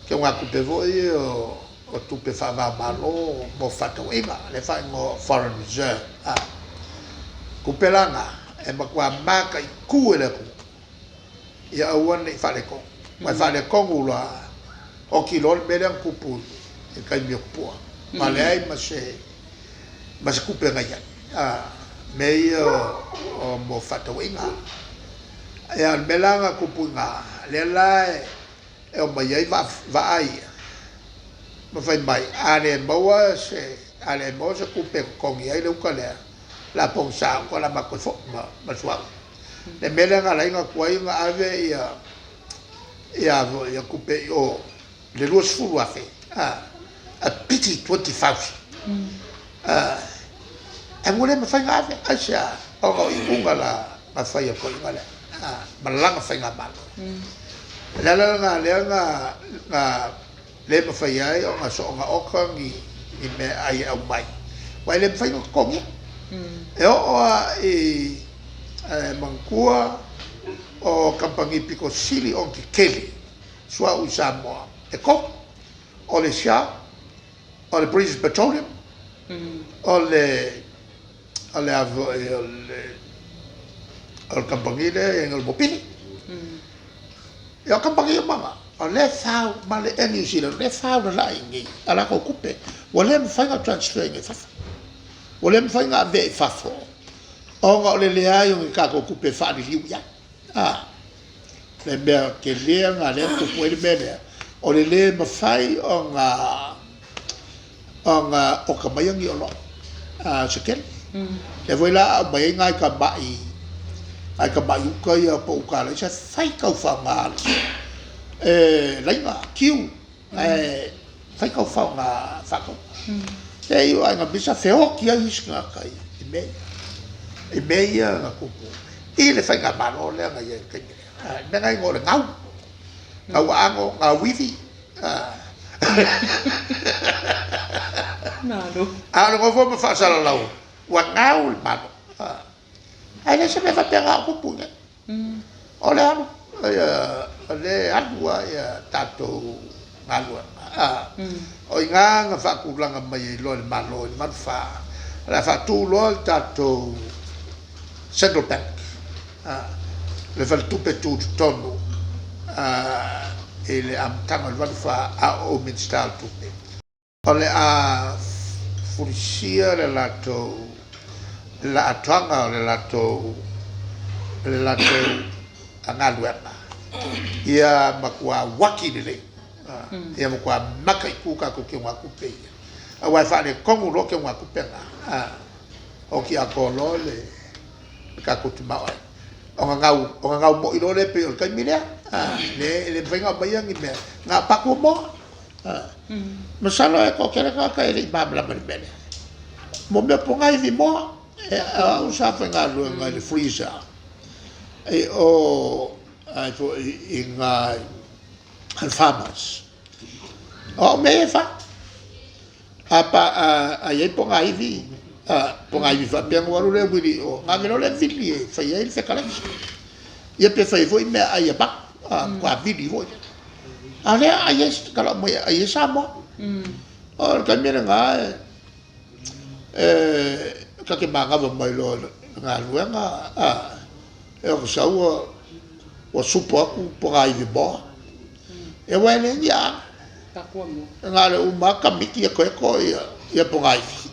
teugatupe foi ia o tupe faava-o-Malo mo fefaatauaiga, lea e faaigoa o foreign reserve. Tupe la na, e matua mataitu e le atunuu ia aua ne i faaletonu. Aua e faaletonu loa, oti loa le mea lea na tupu i le taimi o Tupua. Ua leai ma se ma se tupe na i ai. Mea ia o mo fefaatauaiga. Ia, o le mea la na tupu i ina, lea la e omai ai vaa ia, ma fai mai, a le maua se, a le maua se tupe e totogi ai le uta lea, o le a pogisa uta, o le a matou toe foi ma le suauu. Le mea lea na ala ai ona tuai ona ave ia tupe i o. le 20,000, a pity 20,000. Ae ua le mafai ona ave, aisea? Ona o iuga la na fai e le toeaina lea, ma lana faigamalo. O le ala lena lea na le mafai ai ona soona oka ni meaai e aumai, aua e le mafai ona totogia. E oo lava i manatua o kamupani pito sili ona tetele suauu i Samoa e tolu, o le Shell, o le British Petroleum, o le a foi o le kamupani lea o le Mopili. Ia o kamupani uma na, o lea e fau ma le Air New Zealand, o lea e faulalai i inei a latou tupe, ua le mafai ona transfer i fafo, ua le mafai ona avea i fafo ona o le leai o ni tatou tupe e faaliliu i ai. Le mea tele lena o lea e tupu ai le mea lea, o le le mafai ona oka maia ni oloa se tele. Lea foi la a aumai ai nai tamai uta ia po o uta a alaisa e fai tau faaaoga e laina, kiu, ae fai tau faaaoga faatauga. E iu lava ina misa feoti ai isi tagata i mea ia, i mea ia na tupu i le faigamalo lea na i ai i le taimi lea. O le mea lena e igoa o le gau, gau aano, gau ivi. A o le nofo ma faasalalau ua gau le Malo, ae le o se mea faapena o tupu i inei. O le alu, o lea e alu lava tatou galuega. O i ina na faatulaga mai ai loa e le Malo i le 1984, o le a faatu loa le tatou Central Bank, le faletupe tutotonu i le amataga o le 1984 a o ou Minisita o Tupe. O le a fulisia le latou le atoaga o le latou galuega ia matua uaki lelei, ia matua mataitu tatou teugatupe ia, aua e faaletonu loa teugatupe na, oti atoa loa le tatou tamaoaiga, ona gau moi loa lea pei o le taimi lea, e le mafai ona aumaia ni mea, na o paku o moa. Masalo e toatele tagata e le i malamalama i le mea lea. Mo mea o pogaivi moa, o au sa faigaluega i le freezer i o foi i ina i le Farmers. O au mea ia e fai. A i ai pogaivi, pogaivi faapea ona ou alu lea wili i o, ona ave loa lea vili e fai ai le fekalaisa. Ia pe fai ai foi meaai a mago, matua vili foi lea. A o lea e ai ai, talau mai e ai ai Samoa. O le taimi lena e ta te manava mai loa i le galuega, e ota sau ua supo atu pogaivi moa. Ia aua e leai ni aano. Na o le uma lava kamiki ia koeko ia pogaivi.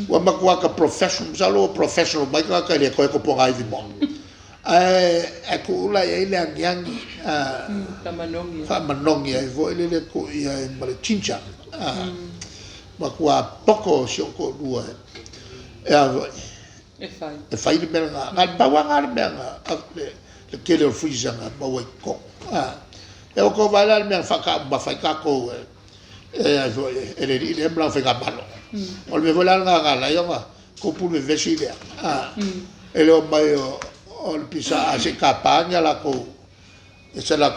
Ua matua ta professional, masalo ua professional mai tagata i le koeko pogaivi moa. Ae tuu la i ai le agiagi, faamanogi ai foi lele tuu i ai ma le ginger. Matua poto si ou toalua e a foi, e fai le mea lena. Na o le pau lava lena o le mea na, le tele o le freezer na maua i totonu. Ia ua tou vaai la i le mea na faataumafa ai tatou e a foi e le alii lea ma lana faigamalo. O le mea foi la lena na ala ai ona tupu le vevesi lea, e le omai o le PSA se i tapa ni a latou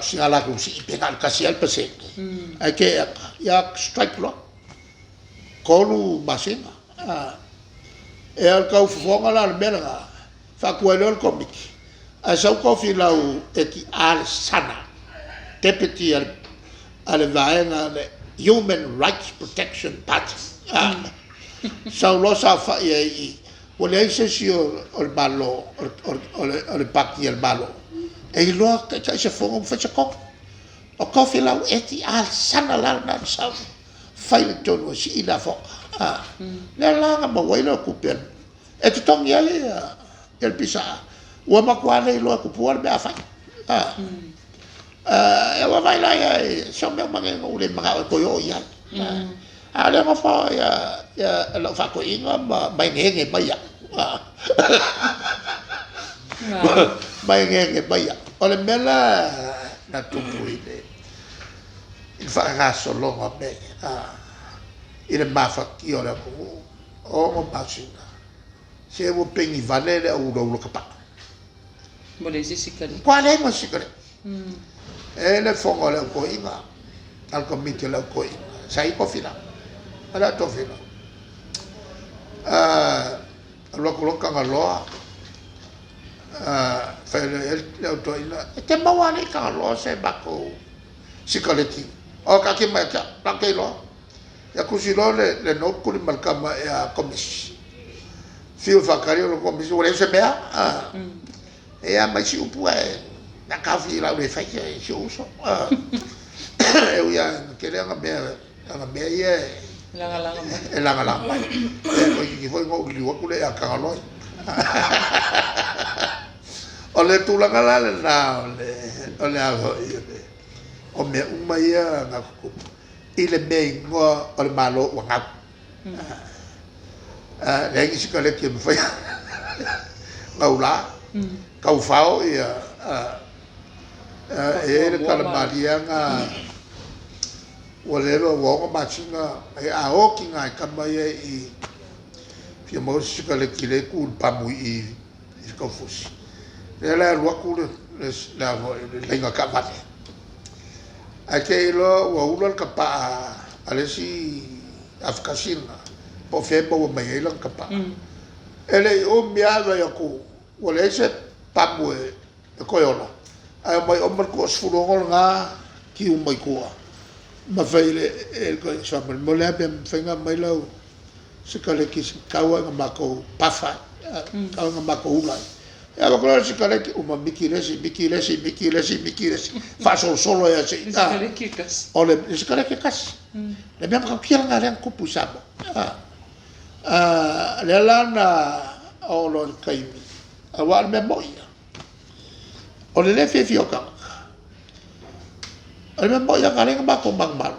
sina latou sii pe na o le 1 lava le pasene, ae te ata, ia strike loa, 3 masina. Ia o le tau fofoga la o le mea lena, faatuai loa le Komiti, ae sau Tofilau e ti'a Alesana, Deputy a le vaega le Human Rights Protection Party. Sau loa saofai ai i i, ua leai se isi o le Malo, o le Pati a le Malo e iloa taitai se fono ma fai se tonu. O Tofilau Eti Alesana la lena na sau fai i totonu e sii lafoga. Lea la na maua ai lea o tupe e totogi ai le PSA. Ua matua le iloa e tupua le mea a fai. Ua vaai la i ai, se o mea uma nei na ou le manao e toe oo i ai. A o lea e nofo lau faatoeaina ma egeege mai au. Ma egeege mai au. O le mea la na tupu i le faagasologa o mea ia, i le mafatia o le atunuu, 6 masina, se ua pegi vale le au ulaula tapaa. Ua leai se sikaleki. Ua leai ma se sikaleki. E le fono a le au toeaina, a le komiti a le au toeaina, sa i ai Tofilau, o le a Tofilau. Alu atu loa Tagaloa, fai atu i le au toeaina, e te maua alii Tagaloa se matou sikaleki. O taatia mai ia te au, latou te iloa. Ia tusi loa le note tuli ma le tama ia Komisi. Fiu e faatali o le Komisi ua leai se mea. Ia ma isi upu ae na taofi o le a ou le faia i si ou uso. E ui lava ina tele ana mea ia e lagalaga mai. E lagalaga mai. E toeitiiti foi na ou liliu atu lea ia Tagaloa ia. O le tulaga la lena o le a foi o mea uma ia na tutupu i le mea igoa o le Malo ua gau. Leai ni sikaleki e mafai ona ula, taufao ia, e i ai le tala maliaga ua leva ua 6 masina, a oti nai tama ia i fia maua se sikaleki lea e tu i le pamu i i Kaufusi. Lea la e alu atu le laina taavale, ae te i loa ua ula le tapaa a le isi afakasi lena, po o fea e maua mai ai lana tapaa. E le i umi lava vaai atu ua leai se pamu e toe ola, ae omai oma le 26 lena tiu mai tua ma fai i le faamolemole o le a le mea e mafai ona aumai lau sikaleki se i tau lava ina matou pafa ai, tau ina matou ula ai. Ia avatu loa le sikaleki, uma miki le isi, miki le isi, miki le isi, miki le isi, faasolosolo ai lava se i. Sikaleki e tasi. O le sikaleki e tasi. Le mea matautia lena lea na tupu i Samoa. Lea la na oo loa i le taimi, aua o le mea moni ia, o le le fiafia o tagata, o le mea moni lava na ala ai ona matou manumalo.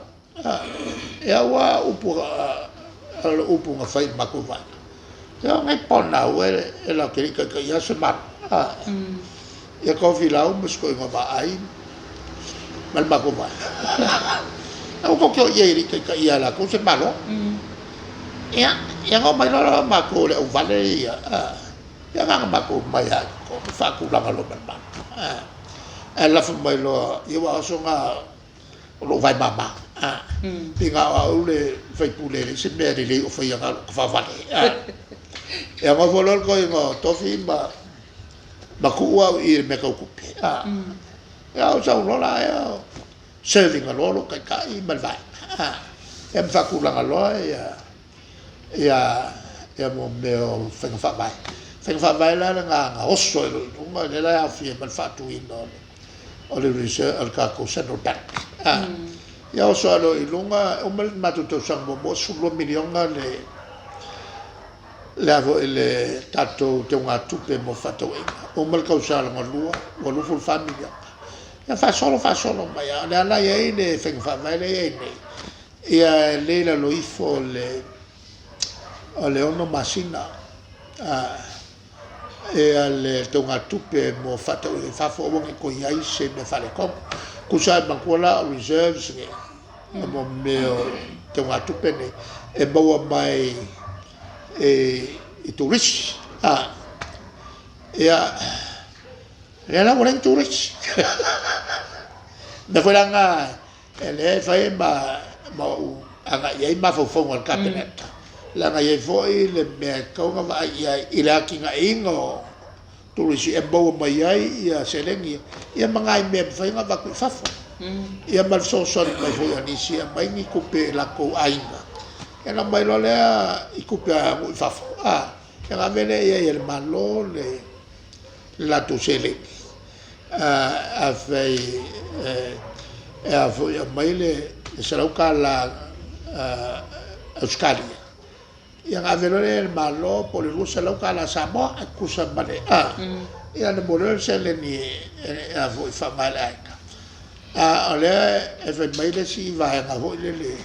Ia aua upu o le upu na fai i le matou vaega. Ia o nai ponao e latou te le i taitaia se Malo. Ia Tofilau ma si toeaina o Vaai ma le matou vaega. Aua tou te o i ai e le i taitaia e latou se Malo. Ia, ia na omai loa la matou le auvale ia, ia na ona matou omai lava i totonu faatulaga loa ma le Malo. Ae lafo mai loa, ia aua o aso na o lou vae mama. Pei na o au le faipule e leai se mea lelei o faia na o lou tafaavale. Ia nofo loa le toeaina o Tofi ma tuu au i le mea tau tupe. Ia ou sau loa la ia serving loa lou taitai ma le vaega. Ia ma faatulaga loa ia mo mea o faiga faavae. Faiga faavae la lena na oso ai loa i luga, lea la e aofia ai ma le faatuina o le reserve, o le tatou Central Bank. Ia oso ai loa i luga, e uma le matou tausaga muamua, 12 miliona le a foi le tatou teugatupe mo fefaatauaiga. Uma le tausaga lona lua, ua 24 miliona. Ia faasolo faasolo mai lava. O lea la e i ai le faiga faavae lea e i ai nei, ia e le i lalo ifo o le 6 masina ia le teugatupe mo fefaatauaiga i fafo, aua ne i toe i ai se mea faaletonu. Tusa ai manatua la o reserves nei, mo mea o teugatupe nei, e maua mai i turisi. Ia, lea la ua leai ni turisi. O le mea foi la lena E lea e fai ma ou agai i ai mafaufauga o le Kapeneta, leaga e i ai foi le mea e tatau ona vaai i ai i le atinaeina o turisi e maua mai ai seleni ia ma nai mea e mafai ona avatu i fafo, ia ma le fesoasoani mai foi a nisi e aumai ni tupe i latou aiga, ia ona aumai loa lea i tupe a nuu i fafo, ia ona ave lea i ai e le Malo le latou seleni. Afai e a foi e aumai le $100 Ausetalia, ia ona ave loa lea e le Malo po o le $200 Samoa e tusa ma le ia ona maua loa lea o le seleni e a foi e faaaoga e le aiga. A o lea e fai mai le isi vaega foi lele,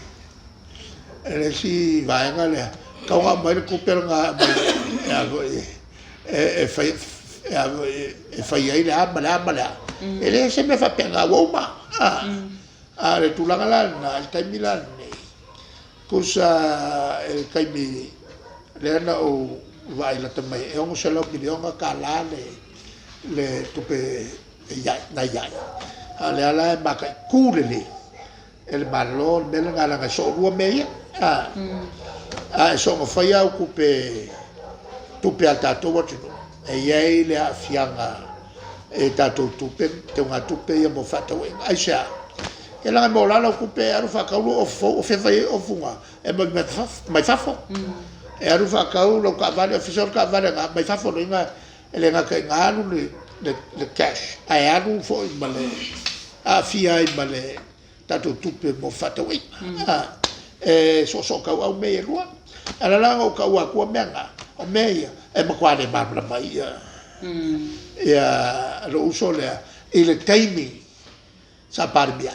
le isi vaega lea, e tatau ona aumai le tupe lena e a foi e fai ai le a ma le a ma le a. E le se mea faapena ua uma. A o le tulaga la lena i le taimi la lenei, tusa i le taimi lea na ou vaai lata mai e $600 miliona tala le tupe e i ai, na i ai, a o lea la e mataitu lelei e le Malo le mea lena leaga e soolua mea ia. A e soona faia au tupe, tupe a le tatou atunuu, e i ai le aafiaga i tatou tupe, teugatupe ia mo fefaatauaiga. Aisea? Ia leaga e mola lau tupe e alu faatau lou ofu fou, o fea e fai ai ofu na? E aumai mai fafo. E alu faatau lau taavale, o fea o le taavale na? Mai fafo. Lona uiga e le gata ina alu le cash, ae alu foi ma le aafia ai ma le tatou tupe mo fefaatauaiga. E soosootauau mea ia e lua. Ae o la la na ou taua atua mea na, o mea ia e matua le malamalama ai ia lou uso lea i le taimi sa Palemia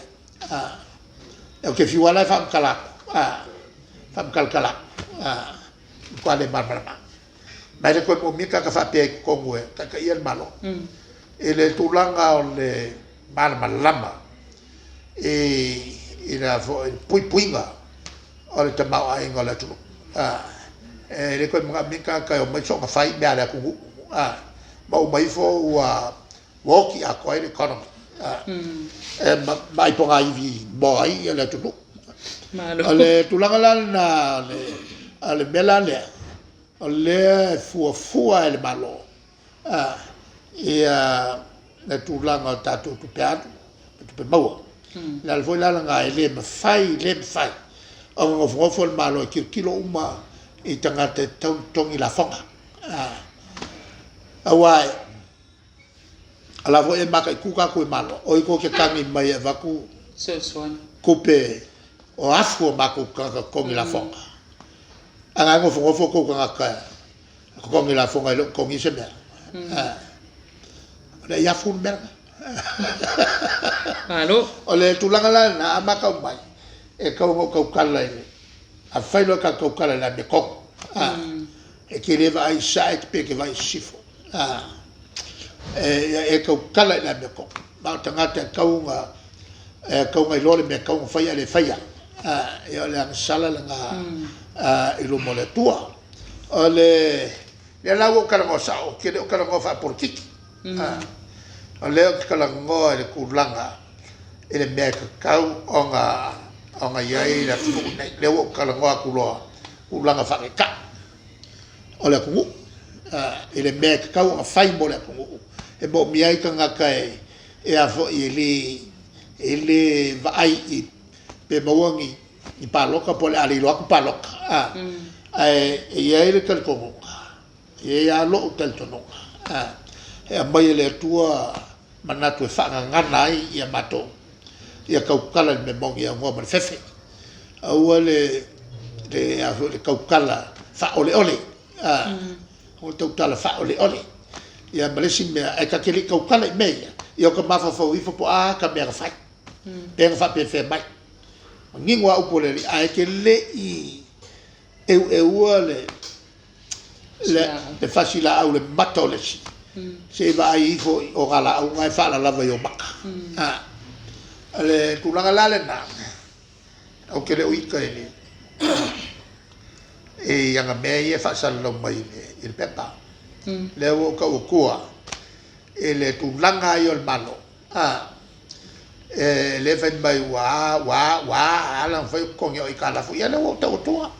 ai. Ou te fiu lava la e faamatala atu, faamatalatala atu, matua le malamalama. Ma e le toe moomia tagata faapea i totonu e taitaia le Malo i le tulaga o le malamalama i le foi puipuiga o le tamaoaiga o le atunuu. E le toe manaomia ni tagata e omai soona fai mea a le atunuu ma uma ifo ua oti atoa ai le economy e ma ai pogaivi moa ai le atunuu. O le tulaga la lena o le mea la lea, o lea e fuafua e le Malo ia le tulaga o tatou tupe alu ma tupe maua. O le ala foi la lena e le mafai, le mafai ona nofonofo le Malo e tilotilo uma i tagata e tatau ona totogi lafoga. Aua o la foi e mataitu tatou e Malo, o ai tou te tagi mai e avatu tupe o afu o matou tagata totogi lafoga. A na e nofonofo tou tagata e totogi lafoga e le o totogia se mea. O le ai afu le mea lena. Malo. O le tulaga la lena, a matau mai, e tatau ona ou tautala i le, afai loa e ta te tautala i le amiotonu, e te le vaai i sae pe te vaai i sisifo. Ia e tautala i le amiotonu. Ma o tagata e tatau ona iloa le mea e tatau ona fai ae le faia. Ia o le agasala lena i luma o le Atua. O le lea la ua ou talanoa sao, ou te le o talanoa faapolokiki. O lea ou te talanoa i le tulaga i le mea e tatau ona i ai le atunuu lenei. Lea ua ou talanoa atu loa tulaga faataitai o le atunuu i le mea e tatau ona fai mo le atunuu e moomia ai tagata e a foi e le vaai i pe maua ni palota po o le a le iloa atu palota, ae e i ai le talitonuga, e i ai lava lou talitonuga, e aumai e le Atua manatu e faagagana ai ia matou, ia tautala i le mea moni e aunoa ma le fefe. Aua le a foi le tautala faaoleole, aua le tautala faaoleole. Ia ma le isi mea, ae ta te le i tautala i mea ia, ia ota mafaufau ifo po o a ta mea na fai, pe na faapefea mai. Manino lava upu a le Alii, ae te le i eueua le fasi laau i le mata o le isi, se i vaai ifo i ogalaau na e faalalava i ou mata. O le tulaga la lena, ou te le o ita i le i ana mea ia e faasalalau mai i le pepa. Lea ua ou tau atua i le tulaga ia o le Malo, e le fai mai ua ua ua ala ona fai o totogi au aitalafu. Ia lea ua ou tau atua,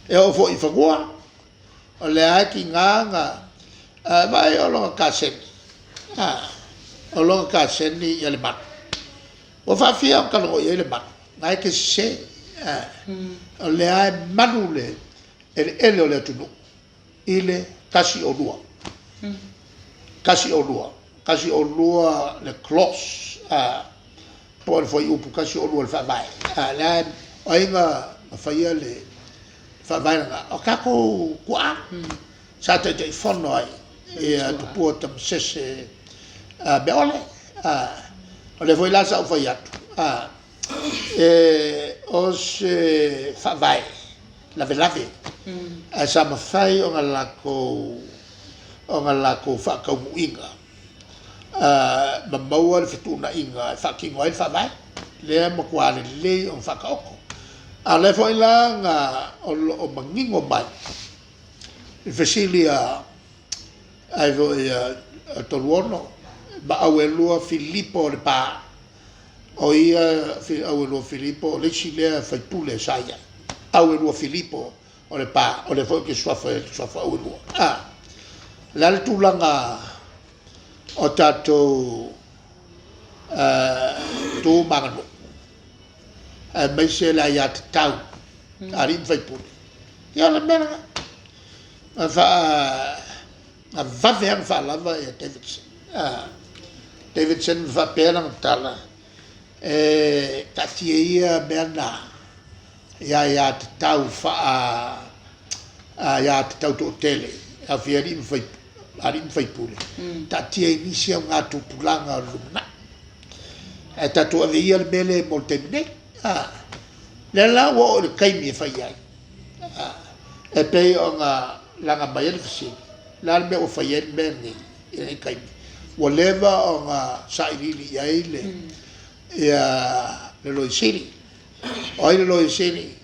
e oo foi i fanua, o lea e tiga ona vaai o lona kaseni, o lona kaseni ia Lemalu. Ua faafia ona talanoa i ai Lemalu, na e te sese. O lea e malu le eleele o le atunuu i le 102. 102, 102 le clause, po o le fuaiupu 102 o le Faavae. Lea o ai na faia le Faavae lena? O tatou tuaa sa Taitaifono ai ia Tupua Tamasese Meaole. O lea foi la sa ou fai atu, o se Faavae lavelave, ae sa mafai ona latou faataunuuina. Ma maua le fetuunaiga e faatino ai le Faavae, lea e matua lelei ona faataoto. A o lea foi la na o lo o manino mai i fesili a ai foi a Toluono ma Auelua Filipo o Lepa, o ia Auelua Filipo o le isi lea faipule sa i ai, Auelua Filipo o Lepa, o lea foi ou te suafa i le suafa Auelua. O le a le tulaga o tatou tu ma aganuu, aemaise le aiatatau a alii ma faipule. Ia o le mea lena, na vave lava ona faalava Davidson. Davidson na faapea lana tala, e taatia ia mea na i aiatatau aiatatau toatele e aofia ai alii ma faipule, taatia i nisi augatupulaga o le lumanai. Ae tatou ave ia le mea lea mo le taimi nei. Lea la ua oo i le taimi e fai ai, e pei ona laga mai ai le fesili, o le a le mea ua fai ai le mea lenei i lenei taimi? Ua leva ona sailiili i ai le Loia Sili. O ai le Loia Sili?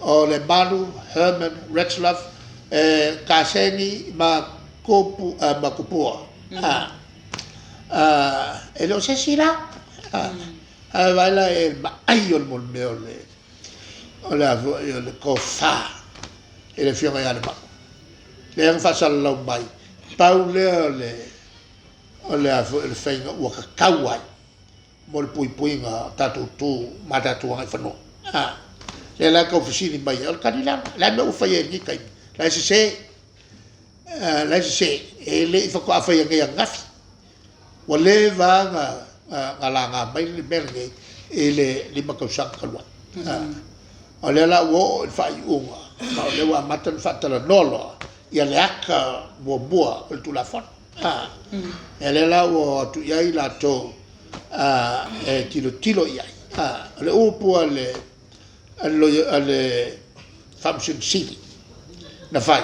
O Lemalu Herman Retzlaff, e kasegi ma Tupua. E le o se isi la. Ae vaai la i le maai o le mea o le a foi o le tofa i le Afioga ia Lemalu, lea na faasalalau mai, pau lea o le a foi o le faiga ua tatau ai mo le puipuiga o tatou tu ma tatou agaifanua. Lea la e tau fesili mai ai, o le tali lea, o le a le mea ua fai ai i lenei taimi? La e sese, la e sese, e le i faatoa faia nei ananafi. Ua leva lava ona laga mai le mea lenei i le 5 tausaga talu ai. O lea la ua oo i le faaiuga, ma o lea ua amata ona faatalanoa loa le ata muamua o le Tulafono. Ia lea la ua o atu i ai latou e tilotilo i ai. O le upu a le Faamasino Sili na fai,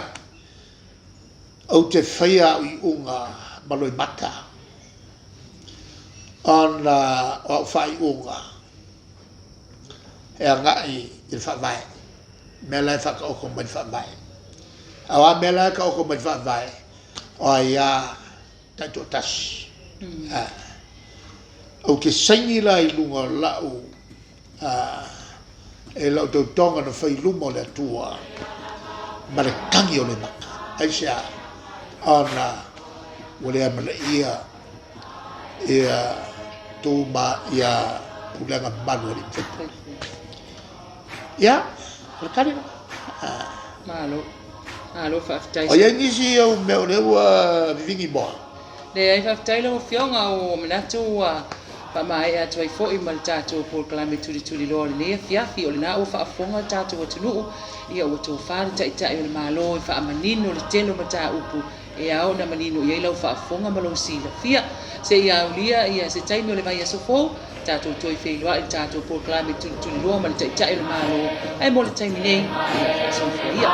ou te faia au iuga ma loimata, ona o au faaiuga e agai i le Faavae, mea la e faataoto mai i le Faavae. A o a mea la e taoto mai i le Faavae? O aia taitoatasi. Ou te saini la i luga o lau i lau tautoga na fai i luma o le Atua ma le tagi o le mata. Aisea? Ona ua le amanaia ia tu ma ia pulega mamalu a alii ma faipule. Ia, o le tali lena. Malo. Malo faafetai. O i ai nisi ou mea o lea ua vivini moa? Leai, faafetai lau Afioga, ua manatu ua faamaea atu ai foi ma le tatou polokalame tulituliloa o lenei afiafi. O lena ua faafofoga le tatou atunuu, ia ua tofa le Taitai o le Malo e faamanino le tele o mataupu e ao ona manino i ai lau faafofoga ma lou silafia. Se i aulia ia se taimi o le vaiaso fou, tatou toe feiloai i le tatou polokalame tulituliloa ma le Taitai o le Malo, ae mo le taimi nei, ia faasoifua ia.